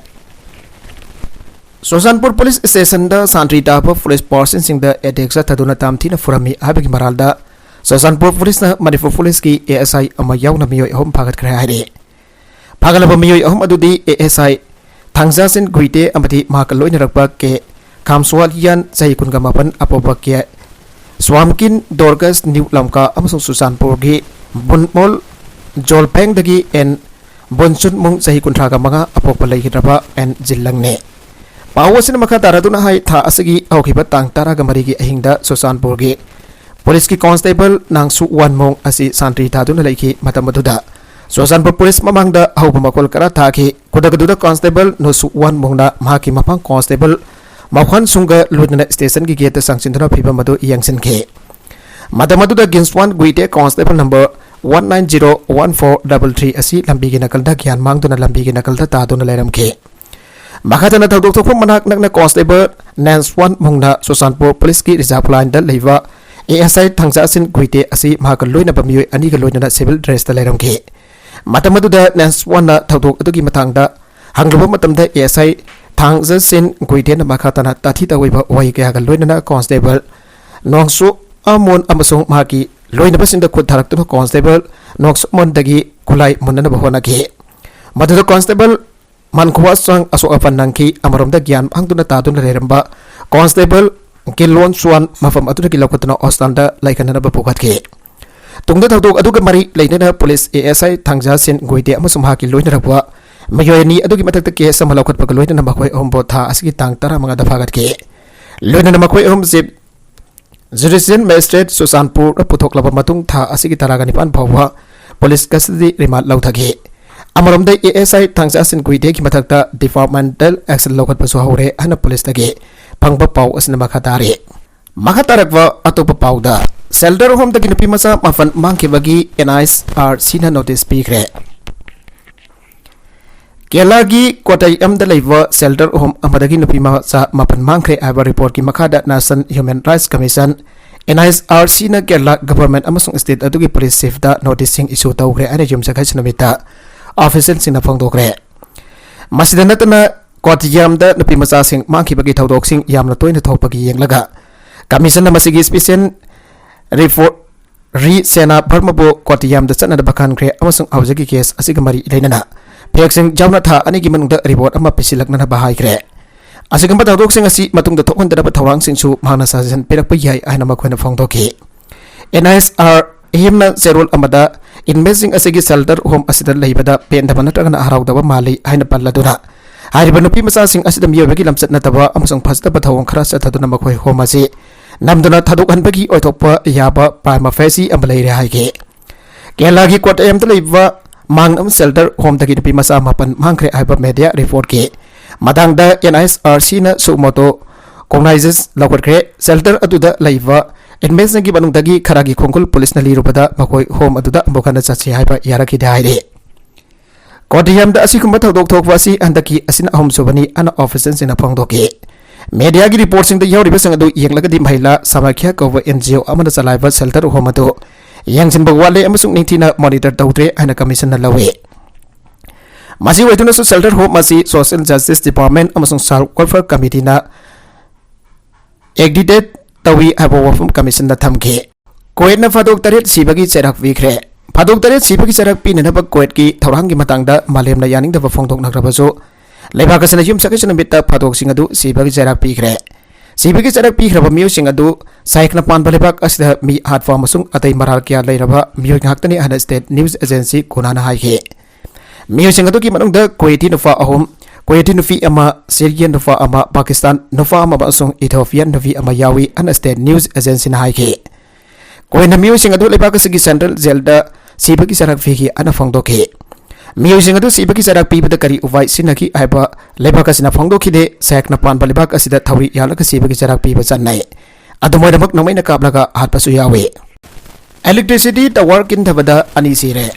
ꯆꯨꯔꯆꯥꯟꯄꯨꯔ ꯄꯨꯂꯤꯁ ꯁ꯭ꯇꯦꯁꯟꯗ ꯁꯥꯟꯇ꯭ꯔꯤ ꯇꯥꯕ ꯄꯨꯂꯤꯁ ꯄꯥꯔꯁꯟꯁꯤꯡꯗ ꯑꯦꯇꯦꯛ ꯆꯠꯊꯗꯨꯅ ꯇꯝꯊꯤꯅ ꯐꯨꯔꯝꯃꯤ ꯍꯥꯏꯕꯒꯤ ꯃꯔꯥꯜꯗ ꯆꯨꯔꯆꯥꯟꯄꯨꯔ ꯄꯨꯂꯤꯁꯅ ꯃꯅꯤꯄꯨꯔ ꯄꯨꯂꯤꯁꯀꯤ ꯑꯦ ꯑꯦꯁ ꯑꯥꯏ ꯑꯃ ꯌꯥꯎꯅ ꯃꯤꯑꯣꯏ ꯑꯍꯨꯝ ꯐꯥꯒꯠꯈ꯭ꯔꯦ ꯍꯥꯏꯔꯤ꯫ ꯐꯥꯒꯠꯂꯕ ꯃꯤꯑꯣꯏ ꯑꯍꯨꯝ ꯑꯗꯨꯗꯤ ꯑꯦ ꯑꯦꯁ ꯑꯥꯏ ꯊꯥꯡꯖꯥꯆꯟ ꯒꯨꯏꯇꯦ ꯑꯃꯗꯤ ꯃꯍꯥꯛꯀ ꯂꯣꯏꯅꯔꯛꯄ ꯀꯦ ꯈꯥꯝꯁꯋꯥꯂꯤꯌꯥꯟ, ꯆꯍꯤ ꯀꯨꯟꯒ ꯃꯥꯄꯟ, ꯑꯄꯣꯛꯄ ꯀꯦ ꯁ꯭ꯋꯥꯝꯀꯤꯟ, ꯗꯣꯔꯀꯁ, ꯅ꯭ꯌꯨ ꯂꯝꯀꯥ ꯑꯃꯁꯨꯡ ꯆꯨꯔꯆꯥꯟꯄꯨꯔꯒꯤ ꯕꯨꯟꯃꯣꯜ ꯖꯣꯜꯐꯦꯡꯗꯒꯤ ꯑꯦꯟ ꯕꯣꯟꯆꯨꯟꯃꯨꯡ ꯆꯍꯤ ꯀꯨꯟꯊ꯭ꯔꯥꯒ ꯃꯉꯥ ꯑꯄꯣꯛꯄ ꯂꯩꯈꯤꯗ꯭ꯔꯕ ꯑꯦꯟ ꯖꯤꯜꯂꯪꯅꯤ꯫ ꯄꯥꯎ ꯑꯁꯤꯅ ꯃꯈꯥ ꯇꯥꯔꯗꯨꯅ ꯍꯥꯏ, ꯊꯥ ꯑꯁꯤꯒꯤ ꯍꯧꯈꯤꯕ ꯇꯥꯡ ꯇꯔꯥꯒ ꯃꯔꯤꯒꯤ ꯑꯍꯤꯡꯗ ꯆꯨꯔꯆꯥꯟꯄꯨꯔꯒꯤ ꯄꯨꯂꯤꯁꯀꯤ ꯀꯣꯟꯁꯇꯦꯕꯜ ꯅꯥꯡꯁꯨ ꯋꯥꯟꯃꯣꯡ ꯑꯁꯤ ꯁꯥꯟꯇ꯭ꯔꯤ ꯊꯥꯗꯨꯅ ꯂꯩꯈꯤ꯫ ꯃꯇꯝ ꯑꯗꯨꯗ ꯆꯨꯔꯆꯥꯟꯄꯨꯔ ꯄꯨꯂꯤꯁ ꯃꯃꯥꯡꯗ ꯑꯍꯧꯕ ꯃꯈꯣꯜ ꯈꯔ ꯊꯥꯈꯤ꯫ ꯈꯨꯗꯛ ꯑꯗꯨꯗ ꯀꯣꯟꯁꯇꯦꯕꯜ ꯅꯣꯁꯨ ꯋꯥꯟꯃꯣꯡꯅ ꯃꯍꯥꯛꯀꯤ ꯃꯐꯝ ꯀꯣꯟꯁꯇꯦꯕꯜ ꯃꯧꯈ꯭ꯋꯥꯟ ꯁꯨꯡꯒ ꯂꯣꯏꯅꯅ ꯁ꯭ꯇꯦꯁꯟꯒꯤ ꯒꯦꯠꯇ ꯆꯪꯁꯤꯟꯗꯨꯅ ꯐꯤꯕꯝ ꯑꯗꯨ ꯌꯦꯡꯁꯤꯟꯈꯤ꯫ ꯃꯇꯝ ꯑꯗꯨꯗ Ginsuan Guite constable number one nine zero one four double three ꯑꯁꯤ ꯂꯝꯕꯤꯒꯤ ꯅꯥꯀꯜꯗ ꯒ꯭ꯌꯥꯟ ꯃꯥꯡꯗꯨꯅ ꯂꯝꯕꯤꯒꯤ ꯅꯥꯀꯜꯗ ꯇꯥꯗꯨꯅ ꯂꯩꯔꯝꯈꯤ꯫ ꯃꯈꯥ ꯇꯥꯅ ꯊꯧꯗꯣꯛ ꯊꯣꯛꯄ ꯃꯅꯥꯛ ꯅꯛꯅ ꯀꯣꯟꯁꯇꯦꯕꯜ ꯅꯦꯟꯁ ꯋꯥꯟ ꯃꯨꯡꯅ ꯆꯨꯔꯆꯥꯟꯄꯨꯔ ꯄꯨꯂꯤꯁꯀꯤ ꯔꯤꯖꯥꯔꯚ ꯂꯥꯏꯟꯗ ꯂꯩꯕ ꯑꯦ ꯑꯦꯁ ꯑꯥꯏ ꯊꯥꯡꯖꯥꯁꯤꯟ ꯒꯨꯏꯇꯦ ꯑꯁꯤ ꯃꯍꯥꯛꯀ ꯂꯣꯏꯅꯕ ꯃꯤꯑꯣꯏ ꯑꯅꯤꯒ ꯂꯣꯏꯅꯅ ꯁꯤꯚꯤꯜ ꯗ꯭ꯔꯦꯁꯇ ꯂꯩꯔꯝꯈꯤ꯫ ꯃꯇꯝ ꯑꯗꯨꯗ ꯅꯦꯟꯁ ꯋꯥꯟꯅ ꯊꯧꯗꯣꯛ ꯑꯗꯨꯒꯤ ꯃꯇꯥꯡꯗ ꯍꯪꯂꯨꯕ ꯃꯇꯝꯗ ꯑꯦ ꯑꯦꯁ ꯑꯥꯏ ꯊꯥꯡꯖꯥꯁꯤꯟ ꯒꯨꯏꯇꯦꯅ ꯃꯈꯥ ꯇꯥꯅ ꯇꯥꯊꯤ ꯇꯥꯑꯣꯏꯕ ꯋꯥꯍꯩ ꯀꯌꯥꯒ ꯂꯣꯏꯅꯅ ꯀꯣꯟꯁꯇꯦꯕꯜ ꯅꯣꯡꯁꯨ ꯑꯃꯣꯟ ꯑꯃꯁꯨꯡ ꯃꯍꯥꯛꯀꯤ ꯂꯣꯏꯅꯕꯁꯤꯡꯗ ꯈꯨꯠ ꯊꯥꯔꯛꯇꯨꯅ ꯀꯣꯟꯁꯇꯦꯕꯜ ꯅꯣꯡꯁꯨ ꯑꯃꯣꯟꯗꯒꯤ ꯈꯨꯠꯂꯥꯏ ꯃꯨꯟꯅꯅꯕ ꯍꯣꯠꯅꯈꯤ꯫ ꯃꯗꯨꯗ ꯀꯣꯟꯁꯇꯦꯕꯜ ꯃꯟꯈꯨꯋꯥ ꯆꯥꯡ ꯑꯁꯣꯛ ꯑꯄꯟ ꯅꯪꯈꯤ꯫ ꯑꯃꯔꯣꯝꯗ ꯒ꯭ꯌꯥꯟ ꯃꯥꯡꯗꯨꯅ ꯇꯥꯗꯨꯅ ꯂꯩꯔꯝꯕ ꯀꯣꯟꯁꯇꯦꯕꯜ ꯀꯤꯂꯣꯟ ꯁꯨꯋꯥꯟ ꯃꯐꯝ ꯑꯗꯨꯗꯒꯤ ꯂꯧꯈꯠꯇꯨꯅ ꯍꯣꯁꯄꯤꯇꯥꯜꯗ ꯂꯥꯏꯀꯠꯅꯅꯕ ꯄꯨꯈꯠꯈꯤ꯫ ꯇꯨꯡꯗ ꯊꯧꯗꯣꯛ ꯑꯗꯨꯒ ꯃꯔꯤ ꯂꯩꯅꯅ ꯄꯨꯂꯤꯁ ꯑꯦ ꯑꯦꯁ ꯑꯥꯏ ꯊꯥꯡꯖꯥꯁꯤꯟ ꯒꯨꯏꯗꯦ ꯑꯃꯁꯨꯡ ꯃꯍꯥꯛꯀꯤ ꯂꯣꯏꯅꯔꯛꯄ ꯃꯤꯑꯣꯏ ꯑꯅꯤ ꯑꯗꯨꯒꯤ ꯃꯊꯛꯇ ꯀꯦꯁ ꯑꯃ ꯂꯧꯈꯠꯄꯒ ꯂꯣꯏꯅꯅ ꯃꯈꯣꯏ ꯑꯍꯨꯝꯕꯨ ꯊꯥ ꯑꯁꯤꯒꯤ ꯇꯥꯡ ꯇꯔꯥꯃꯉꯥꯗ ꯐꯥꯒꯠꯈꯤ꯫ ꯂꯣꯏꯅꯅ ꯃꯈꯣꯏ ꯑꯍꯨꯝꯁꯤ ꯖꯨꯗꯤꯁꯤꯌꯦꯜ ꯃꯦꯖꯤꯁꯇ꯭ꯔꯦꯠ ꯆꯨꯔꯆꯥꯟꯄꯨꯔꯗ ꯄꯨꯊꯣꯛꯂꯕ ꯃꯇꯨꯡ ꯊꯥ ꯑꯁꯤꯒꯤ ꯇꯔꯥꯒ ꯅꯤꯄꯥꯟ ꯐꯥꯎꯕ ꯄꯨꯂꯤꯁ ꯀꯁꯇꯗꯤ ꯔꯤꯃꯥꯟꯗ ꯂꯧꯊꯈꯤ꯫ ꯑꯃꯔꯣꯝꯗ ꯑꯦ ꯑꯦꯁ ꯑꯥꯏ ꯊꯥꯡꯖꯥꯁꯤꯟ ꯒꯨꯏꯗꯦꯒꯤ ꯃꯊꯛꯇ ꯗꯤꯄꯥꯔꯠꯃꯦꯟꯇꯦꯜ ꯑꯦꯛꯁꯟ ꯂꯧꯈꯠꯄꯁꯨ ꯍꯧꯔꯦ ꯍꯥꯏꯅ ꯄꯨꯂꯤꯁꯇꯒꯤ ꯐꯪꯕ ꯄꯥꯎ ꯑꯁꯤꯅ ꯃꯈꯥ ꯇꯥꯔꯤ꯫ ꯃꯈꯥ ꯇꯥꯔꯛꯄ ꯑꯇꯣꯞꯄ ꯄꯥꯎꯗ, ꯁꯦꯜꯇꯔ ꯍꯣꯝꯗꯒꯤ ꯅꯨꯄꯤ ꯃꯆꯥ ꯃꯥꯄꯟ ꯃꯥꯡꯈꯤꯕꯒꯤ ꯑꯦꯟ ꯑꯥꯏ ꯑꯥꯔ ꯁꯤꯅ ꯅꯣꯇꯤꯁ ꯄꯤꯈ꯭ꯔꯦ꯫ ꯀꯦꯔꯂꯥꯒꯤ ꯀꯣꯇꯌꯝꯗ ꯂꯩꯕ ꯁꯦꯜꯇꯔ ꯍꯣꯝ ꯑꯃꯗꯒꯤ ꯅꯨꯄꯤ ꯃꯆꯥ ꯃꯥꯄꯟ ꯃꯥꯡꯈ꯭ꯔꯦ ꯍꯥꯏꯕ ꯔꯤꯄꯣꯔꯠꯀꯤ ꯃꯈꯥꯗ national human rights commission, N I R ꯁꯤꯅ ꯀꯦꯔꯂꯥ ꯒꯚꯔꯟꯃꯦꯟꯠ ꯑꯃꯁꯨꯡ ꯁ꯭ꯇꯦꯠ ꯑꯗꯨꯒꯤ ꯄꯨꯂꯤꯁ ꯆꯤꯐꯇ ꯅꯣꯇꯤꯁꯁꯤꯡ ꯏꯁꯨ ꯇꯧꯈ꯭ꯔꯦ ꯍꯥꯏꯅ ꯌꯨꯝꯁꯀꯩꯁ ꯅꯨꯃꯤꯠꯇ ꯑꯣꯐꯤꯁꯤꯌꯦꯜꯁꯤꯡꯅ ꯐꯣꯡꯗꯣꯛꯈ꯭ꯔꯦ꯫ ꯃꯁꯤꯗ ꯅꯠꯇꯅ ꯀꯣꯇꯌꯝꯗ ꯅꯨꯄꯤ ꯃꯆꯥꯁꯤꯡ ꯃꯥꯡꯈꯤꯕꯒꯤ ꯊꯧꯗꯣꯛꯁꯤꯡ ꯌꯥꯝꯅ ꯇꯣꯏꯅ ꯊꯣꯛꯄꯒꯤ ꯌꯦꯡꯂꯒ ꯀꯃꯤꯁꯟꯅ ꯃꯁꯤꯒꯤ ꯁ꯭ꯄꯦꯁꯤꯌꯦꯜ ꯔꯤꯄꯣꯔꯠ ꯔꯤ ꯁꯦꯅꯥ ꯚꯔꯃꯕꯨ ꯀꯣꯇꯌꯝꯗ ꯆꯠꯅꯅꯕ ꯈꯟꯈ꯭ꯔꯦ ꯑꯃꯁꯨꯡ ꯍꯧꯖꯤꯛꯀꯤ ꯀꯦꯁ ꯑꯁꯤꯒ ꯃꯔꯤ ꯂꯩꯅꯅ ꯐꯦꯛꯁꯤꯡ ꯌꯥꯎꯅ ꯊꯥ ꯑꯅꯤꯒꯤ ꯃꯅꯨꯡꯗ ꯔꯤꯄꯣꯔꯠ ꯑꯃ ꯄꯤꯁꯤꯜꯂꯛꯅꯅꯕ ꯍꯥꯏꯈ꯭ꯔꯦ꯫ ꯑꯁꯤꯒꯨꯝꯕ ꯊꯧꯗꯣꯛꯁꯤꯡ ꯑꯁꯤ ꯃꯇꯨꯡꯗ ꯊꯣꯛꯍꯟꯗꯅꯕ ꯊꯧꯔꯥꯡꯁꯤꯡꯁꯨ ꯃꯍꯥꯛꯅ ꯁꯖꯦꯁꯟ ꯄꯤꯔꯛꯄ ꯌꯥꯏ ꯍꯥꯏꯅ ꯃꯈꯣꯏꯅ ꯐꯣꯡꯗꯣꯛꯈꯤ꯫ ꯑꯦꯟ ꯑꯥꯏ ꯑꯥꯔ ꯍꯤꯝꯅ ꯆꯦꯔꯣꯜ ꯑꯃꯗ inmateꯁꯤꯡ ꯑꯁꯤꯒꯤ shelter home ꯑꯁꯤꯗ ꯂꯩꯕꯗ ꯄꯦꯟꯗꯕ ꯅꯠꯇ꯭ꯔꯒꯅ ꯍꯔꯥꯎꯗꯕ ꯃꯥꯜꯂꯤ ꯍꯥꯏꯅ ꯄꯜꯂꯗꯨꯅ, ꯍꯥꯏꯔꯤꯕ ꯅꯨꯄꯤ ꯃꯆꯥꯁꯤꯡ ꯑꯁꯤꯗ ꯃꯤꯑꯣꯏꯕꯒꯤ ꯂꯝꯆꯠ ꯅꯠꯇꯕ ꯑꯃꯁꯨꯡ ꯐꯖꯗꯕ ꯊꯧꯑꯣꯡ ꯈꯔ ꯆꯠꯊꯗꯨꯅ ꯃꯈꯣꯏ home ꯑꯁꯤ ꯅꯝꯗꯨꯅ ꯊꯥꯗꯣꯛꯍꯟꯕꯒꯤ ꯑꯣꯏꯊꯣꯛꯄ ꯌꯥꯕ prima facie ꯑꯃ ꯂꯩꯔꯦ ꯍꯥꯏꯈꯤ꯫ ꯀꯦꯔꯂꯥꯒꯤ ꯀꯣꯠꯇꯌꯝꯗ ꯂꯩꯕ ꯃꯥꯡꯅꯝ shelter homeꯗꯒꯤ ꯅꯨꯄꯤ ꯃꯆꯥ ꯃꯥꯄꯟ ꯃꯥꯡꯈ꯭ꯔꯦ ꯍꯥꯏꯕ media reportꯀꯤ ꯃꯇꯥꯡꯗ N I R Cꯅ suo motu cognizance ꯂꯧꯈꯠꯈ꯭ꯔꯦ꯫ Shelter ꯑꯗꯨꯗ ꯂꯩꯕ inmateꯁꯤꯡꯒꯤ ꯃꯅꯨꯡꯗꯒꯤ ꯈꯔꯒꯤ ꯈꯣꯡꯒꯨꯜ ꯄꯨꯂꯤꯁꯅ ꯂꯤꯔꯨꯕꯗ, ꯃꯈꯣꯏ home ꯑꯗꯨꯗ ꯑꯃꯨꯛ ꯍꯟꯅ ꯆꯠꯁꯤ ꯍꯥꯏꯕ ꯌꯥꯔꯛꯈꯤꯗꯦ ꯍꯥꯏꯔꯤ꯫ ꯀꯣꯠꯇꯌꯝꯗ ꯑꯁꯤꯒꯨꯝꯕ ꯊꯧꯗꯣꯛ ꯊꯣꯛꯄ ꯑꯁꯤ ꯍꯟꯗꯛꯀꯤ ꯑꯁꯤꯅ ꯑꯍꯨꯝꯁꯨꯕꯅꯤ ꯑꯅ officialꯁꯤꯡꯅ ꯐꯣꯡꯗꯣꯛꯈꯤ꯫ Mediaꯒꯤ reportꯁꯤꯡꯗ ꯌꯥꯎꯔꯤꯕꯁꯤꯡ ꯑꯗꯨ ꯌꯦꯡꯂꯒꯗꯤ ꯃꯍꯤꯂꯥ ꯁꯃꯥꯈ꯭ꯌꯥ ꯀꯧꯕ N G O ꯑꯃꯅ ꯆꯂꯥꯏꯕ shelter home ꯑꯗꯨ ꯌꯦꯡꯁꯤꯟꯕ ꯋꯥꯠꯂꯦ ꯑꯃꯁꯨꯡ ꯅꯤꯡꯊꯤꯅ monitor ꯇꯧꯗ꯭ꯔꯦ ꯍꯥꯏꯅ commissionꯅ ꯂꯧꯏ꯫ ꯃꯁꯤ ꯑꯣꯏꯗꯨꯅꯁꯨ shelter home ꯑꯁꯤ Social Justice Department ꯑꯃꯁꯨꯡ Child Welfare Committeeꯅ accredit ꯇꯧꯏ ꯍꯥꯏꯕ ꯋꯥꯐꯝ commissionꯗ ꯊꯝꯈꯤ꯫ ꯀꯨꯋꯦꯠꯅ ꯐꯥꯗꯣꯛ ꯇꯔꯦꯠ ꯁꯤꯕꯒꯤ ꯆꯩꯔꯥꯛ ꯄꯤꯈ꯭ꯔꯦ꯫ ꯐꯥꯗꯣꯛ ꯇꯔꯦꯠ ꯁꯤꯕꯒꯤ ꯆꯩꯔꯥꯛ ꯄꯤꯅꯅꯕ ꯀꯨꯋꯦꯠꯀꯤ ꯊꯧꯔꯥꯡꯒꯤ ꯃꯇꯥꯡꯗ ꯃꯥꯂꯦꯝꯅ ꯌꯥꯅꯤꯡꯗꯕ ꯐꯣꯡꯗꯣꯛꯅꯈ꯭ꯔꯕꯁꯨ, ꯂꯩꯕꯥꯛ ꯑꯁꯤꯅ ꯌꯨꯝꯁꯀꯩꯁ ꯅꯨꯃꯤꯠꯇ ꯐꯥꯗꯣꯛꯁꯤꯡ ꯑꯗꯨ ꯁꯤꯕꯒꯤ ꯆꯩꯔꯥꯛ ꯄꯤꯈ꯭ꯔꯦ꯫ ꯁꯤꯕꯒꯤ ꯆꯩꯔꯥꯛ ꯄꯤꯈ꯭ꯔꯕ ꯃꯤꯑꯣꯏꯁꯤꯡ ꯑꯗꯨ ꯁꯥꯏꯛꯅ ꯄꯥꯟꯕ ꯂꯩꯕꯥꯛ ꯑꯁꯤꯗ ꯃꯤ ꯍꯥꯠꯄ ꯑꯃꯁꯨꯡ ꯑꯇꯩ ꯃꯔꯥꯜ ꯀꯌꯥ ꯂꯩꯔꯕ ꯃꯤꯑꯣꯏ ꯉꯥꯛꯇꯅꯤ ꯍꯥꯏꯅ state news agency ꯀꯨꯅꯥꯅ ꯍꯥꯏꯈꯤ꯫ ꯃꯤꯑꯣꯏꯁꯤꯡ ꯑꯗꯨꯒꯤ ꯃꯅꯨꯡꯗ ꯀꯨꯋꯦꯇꯤ ꯅꯨꯄꯥ ꯑꯍꯨꯝ, ꯀꯨꯋꯦꯇꯤ ꯅꯨꯄꯤ ꯑꯃ, ꯁꯤꯔꯤꯌꯟ ꯅꯨꯄꯥ ꯑꯃ, ꯄꯥꯀꯤꯁꯇꯥꯟ ꯅꯨꯄꯥ ꯑꯃ ꯑꯃꯁꯨꯡ ꯏꯊꯣꯄꯤꯌꯥꯟ ꯅꯨꯄꯤ ꯑꯃ ꯌꯥꯎꯏ ꯍꯥꯏꯅ state news agencyꯅ ꯍꯥꯏꯈꯤ꯫ ꯀꯨꯋꯦꯠꯅ ꯃꯤꯑꯣꯏꯁꯤꯡ ꯑꯗꯨ ꯂꯩꯕꯥꯛ ꯑꯁꯤꯒꯤ central jailꯗ ꯁꯤꯕꯒꯤ ꯆꯩꯔꯥꯛ ꯄꯤꯈꯤ ꯍꯥꯏꯅ ꯐꯣꯡꯗꯣꯛꯈꯤ꯫ ꯃꯤꯑꯣꯏꯁꯤꯡ ꯑꯗꯨ ꯁꯤꯕꯒꯤ ꯆꯩꯔꯥꯛ ꯄꯤꯕꯗ ꯀꯔꯤ ꯎꯄꯥꯏ ꯁꯤꯖꯤꯟꯅꯈꯤ ꯍꯥꯏꯕ ꯂꯩꯕꯥꯛ ꯑꯁꯤꯅ ꯐꯣꯡꯗꯣꯛꯈꯤꯗꯦ꯫ ꯁꯥꯏꯛꯅ ꯄꯥꯟꯕ ꯂꯩꯕꯥꯛ ꯑꯁꯤꯗ ꯊꯧꯔꯤ ꯌꯥꯜꯂꯒ ꯁꯤꯕꯒꯤ ꯆꯩꯔꯥꯛ ꯄꯤꯕ ꯆꯠꯅꯩ꯫ ꯑꯗꯨꯝ ꯑꯣꯏꯅꯃꯛ ꯅꯣꯡꯃꯩꯅ ꯀꯥꯞꯂꯒ ꯍꯥꯠꯄꯁꯨ ꯌꯥꯎꯏ꯫ Electricity tower ꯀꯤꯟꯊꯕꯗ ꯑꯅꯤ ꯁꯤꯔꯦ꯫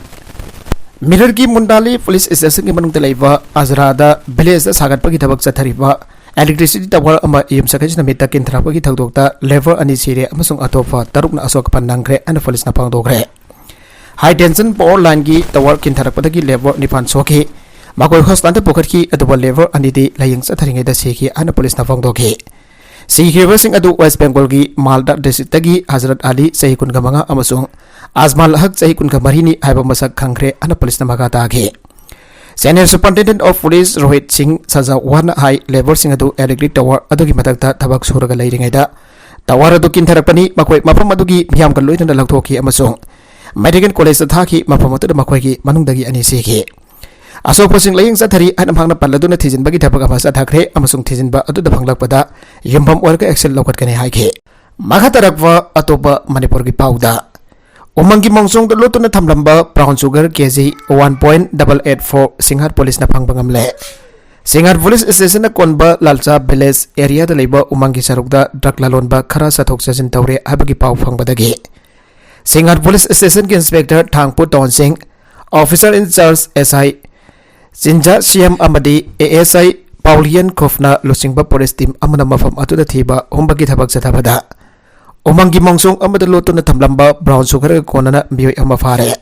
ꯃꯤꯔꯔꯒꯤ ꯃꯨꯟꯗꯥꯂꯤ police stationꯒꯤ ꯃꯅꯨꯡꯗ ꯂꯩꯕ ꯑꯖꯔꯥꯗ villageꯇ ꯁꯥꯒꯠꯄꯒꯤ ꯊꯕꯛ ꯆꯠꯊꯔꯤꯕ electricity tower ꯑꯃ ꯌꯨꯝꯁꯀꯩꯁ ꯅꯨꯃꯤꯠꯇ ꯀꯤꯟꯊꯔꯛꯄꯒꯤ ꯊꯧꯗꯣꯛꯇ labour ꯑꯅꯤ ꯁꯤꯔꯦ ꯑꯃꯁꯨꯡ ꯑꯇꯣꯞꯄ ꯇꯔꯨꯛꯅ ꯑꯁꯣꯛ ꯑꯄꯟ ꯅꯪꯈ꯭ꯔꯦ ꯍꯥꯏꯅ policeꯅ ꯐꯣꯡꯗꯣꯛꯈ꯭ꯔꯦ꯫ High tension power lineꯒꯤ tower ꯀꯤꯟꯊꯔꯛꯄꯗꯒꯤ labour ꯅꯤꯄꯥꯟ ꯁꯣꯛꯈꯤ꯫ ꯃꯈꯣꯏ hospitalꯗ ꯄꯨꯈꯠꯈꯤ, ꯑꯗꯨꯕꯨ labour ꯑꯅꯤꯗꯤ ꯂꯥꯌꯦꯡ ꯆꯠꯊꯔꯤꯉꯩꯗ ꯁꯤꯈꯤ ꯍꯥꯏꯅ policeꯅ ꯐꯣꯡꯗꯣꯛꯈꯤ꯫ ꯁꯤꯈꯤꯕꯁꯤꯡ ꯑꯗꯨ West Bengalꯒꯤ ꯃꯥꯜꯗꯥ districtꯇꯒꯤ ꯍꯖꯔꯠ ꯑꯂꯤ, ꯆꯍꯤ ꯀꯨꯟꯒ ꯃꯉꯥ, ꯑꯃꯁꯨꯡ ꯑꯖꯃꯥꯜ ꯍꯛ, ꯆꯍꯤ ꯀꯨꯟꯒ ꯃꯔꯤꯅꯤ ꯍꯥꯏꯕ ꯃꯁꯛ ꯈꯪꯈ꯭ꯔꯦ ꯍꯥꯏꯅ policeꯅ ꯃꯈꯥ ꯇꯥꯈꯤ꯫ Senior Superintendent of Police Rohit ꯁꯤꯡ ꯁꯖꯥꯋꯥꯟꯅ ꯍꯥꯏ, labourꯁꯤꯡ ꯑꯗꯨ electric tower ꯑꯗꯨꯒꯤ ꯃꯊꯛꯇ ꯊꯕꯛ ꯁꯨꯔꯒ ꯂꯩꯔꯤꯉꯩꯗ tower ꯑꯗꯨ ꯀꯤꯟꯊꯔꯛꯄꯅꯤ꯫ ꯃꯈꯣꯏ ꯃꯐꯝ ꯑꯗꯨꯒꯤ ꯃꯤꯌꯥꯝꯒ ꯂꯣꯏꯅꯅ ꯂꯧꯊꯣꯛꯈꯤ ꯑꯃꯁꯨꯡ ꯃꯦꯗꯤꯀꯦꯜ ꯀꯣꯂꯦꯖꯇ ꯊꯥꯈꯤ꯫ ꯃꯐꯝ ꯑꯗꯨꯗ ꯃꯈꯣꯏꯒꯤ ꯃꯅꯨꯡꯗꯒꯤ ꯑꯅꯤ ꯁꯤꯈꯤ꯫ ꯑꯁꯣꯛꯄꯁꯤꯡ ꯂꯥꯌꯦꯡ ꯆꯠꯊꯔꯤ ꯍꯥꯏꯅ ꯃꯍꯥꯛꯅ ꯄꯜꯂꯗꯨꯅ ꯊꯤꯖꯤꯟꯕꯒꯤ ꯊꯕꯛ ꯑꯃ ꯆꯠꯊꯈ꯭ꯔꯦ ꯑꯃꯁꯨꯡ ꯊꯤꯖꯤꯟꯕ ꯑꯗꯨꯗ ꯐꯪꯂꯛꯄꯗ ꯌꯨꯝꯐꯝ ꯑꯣꯏꯔꯒ action ꯂꯧꯈꯠꯀꯅꯤ ꯍꯥꯏꯈꯤ꯫ ꯃꯈꯥ ꯇꯥꯔꯛꯄ ꯑꯇꯣꯞꯄ ꯃꯅꯤꯄꯨꯔꯒꯤ ꯄꯥꯎꯗ, ꯎꯃꯪꯒꯤ ꯃꯣꯡꯁꯣꯡꯗ ꯂꯣꯠꯇꯨꯅ ꯊꯝꯂꯝꯕ brown sugar K G one point double eight four Singhat ꯄꯨꯂꯤꯁꯅ ꯐꯪꯕ ꯉꯝꯂꯦ꯫ ꯁꯤꯡꯍꯥꯠ ꯄꯨꯂꯤꯁ ꯁ꯭ꯇꯦꯁꯟꯅ ꯀꯣꯟꯕ ꯂꯥꯜꯆꯥ ꯚꯤꯂꯦꯖ ꯑꯦꯔꯤꯌꯥꯗ ꯂꯩꯕ ꯎꯃꯪꯒꯤ ꯁꯔꯨꯛꯇ ꯗ꯭ꯔꯒ ꯂꯂꯣꯟꯕ ꯈꯔ ꯆꯠꯊꯣꯛ ꯆꯠꯁꯤꯟ ꯇꯧꯔꯦ ꯍꯥꯏꯕꯒꯤ ꯄꯥꯎ ꯐꯪꯕꯗꯒꯤ ꯁꯤꯡꯍꯥꯠ ꯄꯨꯂꯤꯁ ꯁ꯭ꯇꯦꯁꯟꯒꯤ inspector Thangpu Tonsing, officer in charge S I Chinja C M ꯑꯃꯗꯤ A S I ꯄꯥꯎꯂꯤꯌꯟ ꯈꯨꯐꯅ ꯂꯨꯆꯤꯡꯕ ꯄꯨꯂꯤꯁ ꯇꯤꯝ ꯑꯃꯅ ꯃꯐꯝ ꯑꯗꯨꯗ ꯊꯤꯕ ꯍꯨꯝꯕꯒꯤ ꯊꯕꯛ ꯆꯠꯊꯕꯗ ꯎꯃꯪꯒꯤ ꯃꯣꯡꯁꯣꯡ ꯑꯃꯗ ꯂꯣꯠꯇꯨꯅ ꯊꯝꯂꯝꯕ brown sugarꯒ ꯀꯣꯟꯅꯅ ꯃꯤꯑꯣꯏ ꯑꯃ ꯐꯥꯔꯦ꯫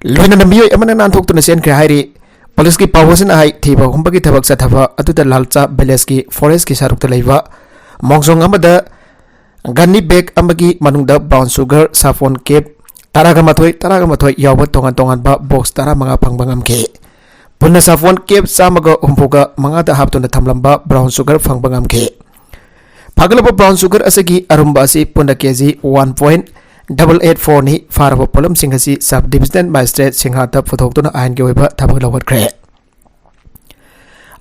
ꯂꯣꯏꯅꯅ ꯃꯤꯑꯣꯏ ꯑꯃꯅ ꯅꯥꯟꯊꯣꯛꯇꯨꯅ ꯆꯦꯟꯈ꯭ꯔꯦ ꯍꯥꯏꯔꯤ꯫ ꯄꯨꯂꯤꯁꯀꯤ ꯄꯥꯎ ꯑꯁꯤꯅ ꯍꯥꯏ, ꯊꯤꯕ ꯍꯨꯝꯕꯒꯤ ꯊꯕꯛ ꯆꯠꯊꯕ ꯑꯗꯨꯗ ꯂꯥꯜꯆꯥ ꯚꯤꯂꯦꯖꯀꯤ ꯐꯣꯔꯦꯁꯀꯤ ꯁꯔꯨꯛꯇ ꯂꯩꯕ ꯃꯣꯡꯁꯣꯡ ꯑꯃꯗ ꯒꯟꯅꯤ ꯕꯦꯒ ꯑꯃꯒꯤ ꯃꯅꯨꯡꯗ brown sugar ꯁꯥꯐꯣꯟ ꯀꯦꯞ ꯇꯔꯥꯒ ꯃꯥꯊꯣꯏ, ꯇꯔꯥꯒ ꯃꯥꯊꯣꯏ ꯌꯥꯎꯕ ꯇꯣꯉꯥꯟ ꯇꯣꯉꯥꯟꯕ ꯕꯣꯛꯁ ꯇꯔꯥꯃꯉꯥ ꯐꯪꯕ ꯉꯝꯈꯤ꯫ ꯄꯨꯟꯅ ꯁꯥꯐꯣꯟ ꯀꯦꯞ ꯆꯥꯝꯃꯒ ꯍꯨꯝꯐꯨꯒ ꯃꯉꯥꯗ ꯍꯥꯞꯇꯨꯅ ꯊꯝꯂꯝꯕ brown sugar ꯐꯪꯕ ꯉꯝꯈꯤ꯫ ꯐꯥꯒꯠꯂꯕ brown sugar ꯑꯁꯤꯒꯤ ꯑꯔꯨꯝꯕ ꯑꯁꯤ ꯄꯨꯟꯅ K G one point double eight fourꯅꯤ꯫ ꯐꯥꯔꯕ ꯄꯣꯠꯂꯝꯁꯤꯡ ꯑꯁꯤ sub divisional magistrate ꯁꯤꯡꯍꯥꯠꯇ ꯄꯨꯊꯣꯛꯇꯨꯅ ꯑꯥꯏꯟꯒꯤ ꯑꯣꯏꯕ ꯊꯕꯛ ꯂꯧꯈꯠꯈ꯭ꯔꯦ꯫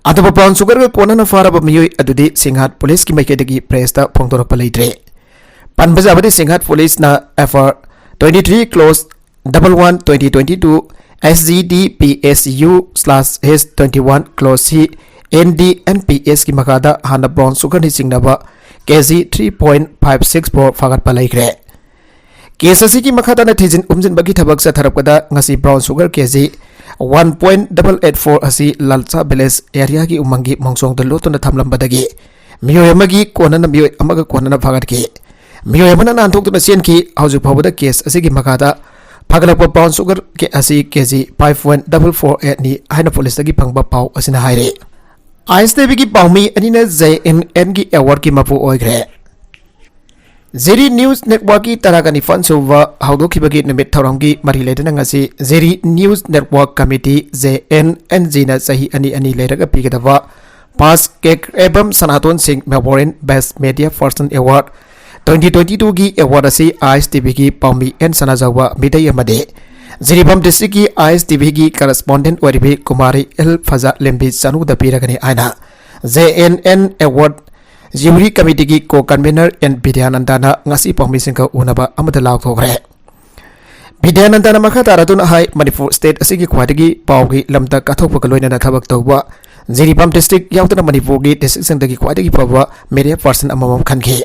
ꯑꯇꯣꯞꯄ brown sugarꯒ ꯀꯣꯟꯅꯅ ꯐꯥꯔꯕ ꯃꯤꯑꯣꯏ ꯑꯗꯨꯗꯤ ꯁꯤꯡꯍꯥꯠ ꯄꯨꯂꯤꯁꯀꯤ ꯃꯥꯏꯀꯩꯗꯒꯤ ꯄ꯭ꯔꯦꯁꯇ ꯐꯣꯡꯗꯣꯔꯛꯄ ꯂꯩꯇ꯭ꯔꯦ꯫ ꯄꯟꯕ ꯌꯥꯕꯗꯤ ꯁꯤꯡꯍꯥꯠ ꯄꯨꯂꯤꯁꯅ F R twenty three clause double one twenty twenty two S G D P S U slash H twenty one clause C N D N P S ꯀꯤ ꯃꯈꯥꯗ ꯍꯥꯟꯅ brown sugarꯅ ꯆꯤꯡꯅꯕ K G three point five six four ꯐꯥꯒꯠꯄ ꯂꯩꯈ꯭ꯔꯦ꯫ ꯀꯦꯁ ꯑꯁꯤꯒꯤ ꯃꯈꯥ ꯇꯥꯅ ꯊꯤꯖꯤꯟ ꯍꯨꯝꯖꯤꯟꯕꯒꯤ ꯊꯕꯛ ꯆꯠꯊꯔꯛꯄꯗ ꯉꯁꯤ brown sugar K G one point double eight four ꯑꯁꯤ ꯂꯥꯜꯆꯥ ꯚꯤꯂꯦꯖ ꯑꯦꯔꯤꯌꯥꯒꯤ ꯎꯃꯪꯒꯤ ꯃꯣꯡꯁꯣꯡꯗ ꯂꯣꯠꯇꯨꯅ ꯊꯝꯂꯝꯕꯗꯒꯤ ꯃꯤꯑꯣꯏ ꯑꯃꯒꯤ ꯀꯣꯟꯅꯅ ꯃꯤꯑꯣꯏ ꯑꯃꯒ ꯀꯣꯟꯅꯅ ꯐꯥꯒꯠꯈꯤ꯫ ꯃꯤꯑꯣꯏ ꯑꯃꯅ ꯅꯥꯟꯊꯣꯛꯇꯨꯅ ꯆꯦꯟꯈꯤ꯫ ꯍꯧꯖꯤꯛ ꯐꯥꯎꯕꯗ ꯀꯦꯁ ꯑꯁꯤꯒꯤ ꯃꯈꯥꯗ ꯐꯒꯠꯂꯛꯄ brown sugar ꯀꯦ-, ꯑꯁꯤ K G five point double four eightꯅꯤ ꯍꯥꯏꯅ ꯄꯨꯂꯤꯁꯇꯒꯤ ꯐꯪꯕ ꯄꯥꯎ ꯑꯁꯤꯅ ꯍꯥꯏꯔꯤ꯫ ꯑꯥꯏ ꯑꯦꯁ ꯇꯤ ꯚꯤꯒꯤ ꯄꯥꯎꯃꯤ ꯑꯅꯤꯅ J N Nꯒꯤ awardꯀꯤ ꯃꯄꯨ ꯑꯣꯏꯈ꯭ꯔꯦ꯫ ꯖꯤꯔꯤ News Networkꯀꯤ ꯇꯔꯥꯒ ꯅꯤꯄꯥꯟ ꯁꯨꯕ ꯍꯧꯗꯣꯛꯈꯤꯕꯒꯤ ꯅꯨꯃꯤꯠ ꯊꯧꯔꯝꯒꯤ ꯃꯔꯤ ꯂꯩꯅꯅ ꯉꯁꯤ ꯖꯤꯔꯤ News Network Committee, J N N Gꯅ ꯆꯍꯤ ꯑꯅꯤ ꯑꯅꯤ ꯂꯩꯔꯒ ꯄꯤꯒꯗꯕ ꯄꯥꯁ ꯀꯦꯛ ꯑꯦꯕꯝ ꯁꯅꯥꯇꯣꯟ ꯁꯤꯡ Memorial Best Media Person Award twenty twenty ꯇꯨꯒꯤ ꯑꯦꯋꯥꯔꯗ ꯑꯁꯤ ꯑꯥꯏ ꯑꯦꯁ ꯇꯤ ꯚꯤꯒꯤ ꯄꯥꯎꯃꯤ ꯑꯦꯟ ꯁꯅꯥꯖꯥꯎꯕ ꯃꯤꯇꯩ ꯑꯃꯗꯤ ꯖꯤꯔꯤꯕꯥꯝ ꯗꯤꯁꯇ꯭ꯔꯤꯛꯀꯤ ꯑꯥꯏ ꯑꯦꯁ ꯇꯤ ꯚꯤꯒꯤ ꯀꯔꯦꯁꯄꯣꯟꯗꯦꯟꯠ ꯑꯣꯏꯔꯤꯕꯤ ꯀꯨꯃꯥꯔꯤ ꯑꯦꯜ ꯐꯖꯥ ꯂꯦꯝꯕꯤ ꯆꯅꯨꯗ ꯄꯤꯔꯒꯅꯤ ꯍꯥꯏꯅ ꯖꯦ ꯑꯦꯟ ꯑꯦꯟ ꯑꯦꯋꯥꯔꯗ ꯖ꯭ꯌꯨꯔꯤ ꯀꯃꯤꯇꯤꯒꯤ ꯀꯣ ꯀꯟꯚꯦꯅꯔ ꯑꯦꯟ ꯕꯤꯗ꯭ꯌꯥꯅꯟꯗꯅ ꯉꯁꯤ ꯄꯥꯎꯃꯤꯁꯤꯡꯒ ꯎꯅꯕ ꯑꯃꯗ ꯂꯥꯎꯊꯣꯛꯈ꯭ꯔꯦ꯫ ꯕꯤꯗ꯭ꯌꯥꯅꯟꯗꯅ ꯃꯈꯥ ꯇꯥꯔꯗꯨꯅ ꯍꯥꯏ, ꯃꯅꯤꯄꯨꯔ ꯁ꯭ꯇꯦꯠ ꯑꯁꯤꯒꯤ ꯈ꯭ꯋꯥꯏꯗꯒꯤ ꯄꯥꯎꯒꯤ ꯂꯝꯗ ꯀꯠꯊꯣꯛꯄꯒ ꯂꯣꯏꯅꯅ ꯊꯕꯛ ꯇꯧꯕ ꯖꯤꯔꯤꯕꯥꯝ ꯗꯤꯁꯇ꯭ꯔꯤꯛ ꯌꯥꯎꯗꯅ ꯃꯅꯤꯄꯨꯔꯒꯤ ꯗꯤꯁꯇ꯭ꯔꯤꯛꯁꯤꯡꯗꯒꯤ ꯈ꯭ꯋꯥꯏꯗꯒꯤ ꯐꯕ ꯃꯤꯗꯤꯌꯥ ꯄꯔꯁꯟ ꯑꯃꯃꯝ ꯈꯟꯈꯤ꯫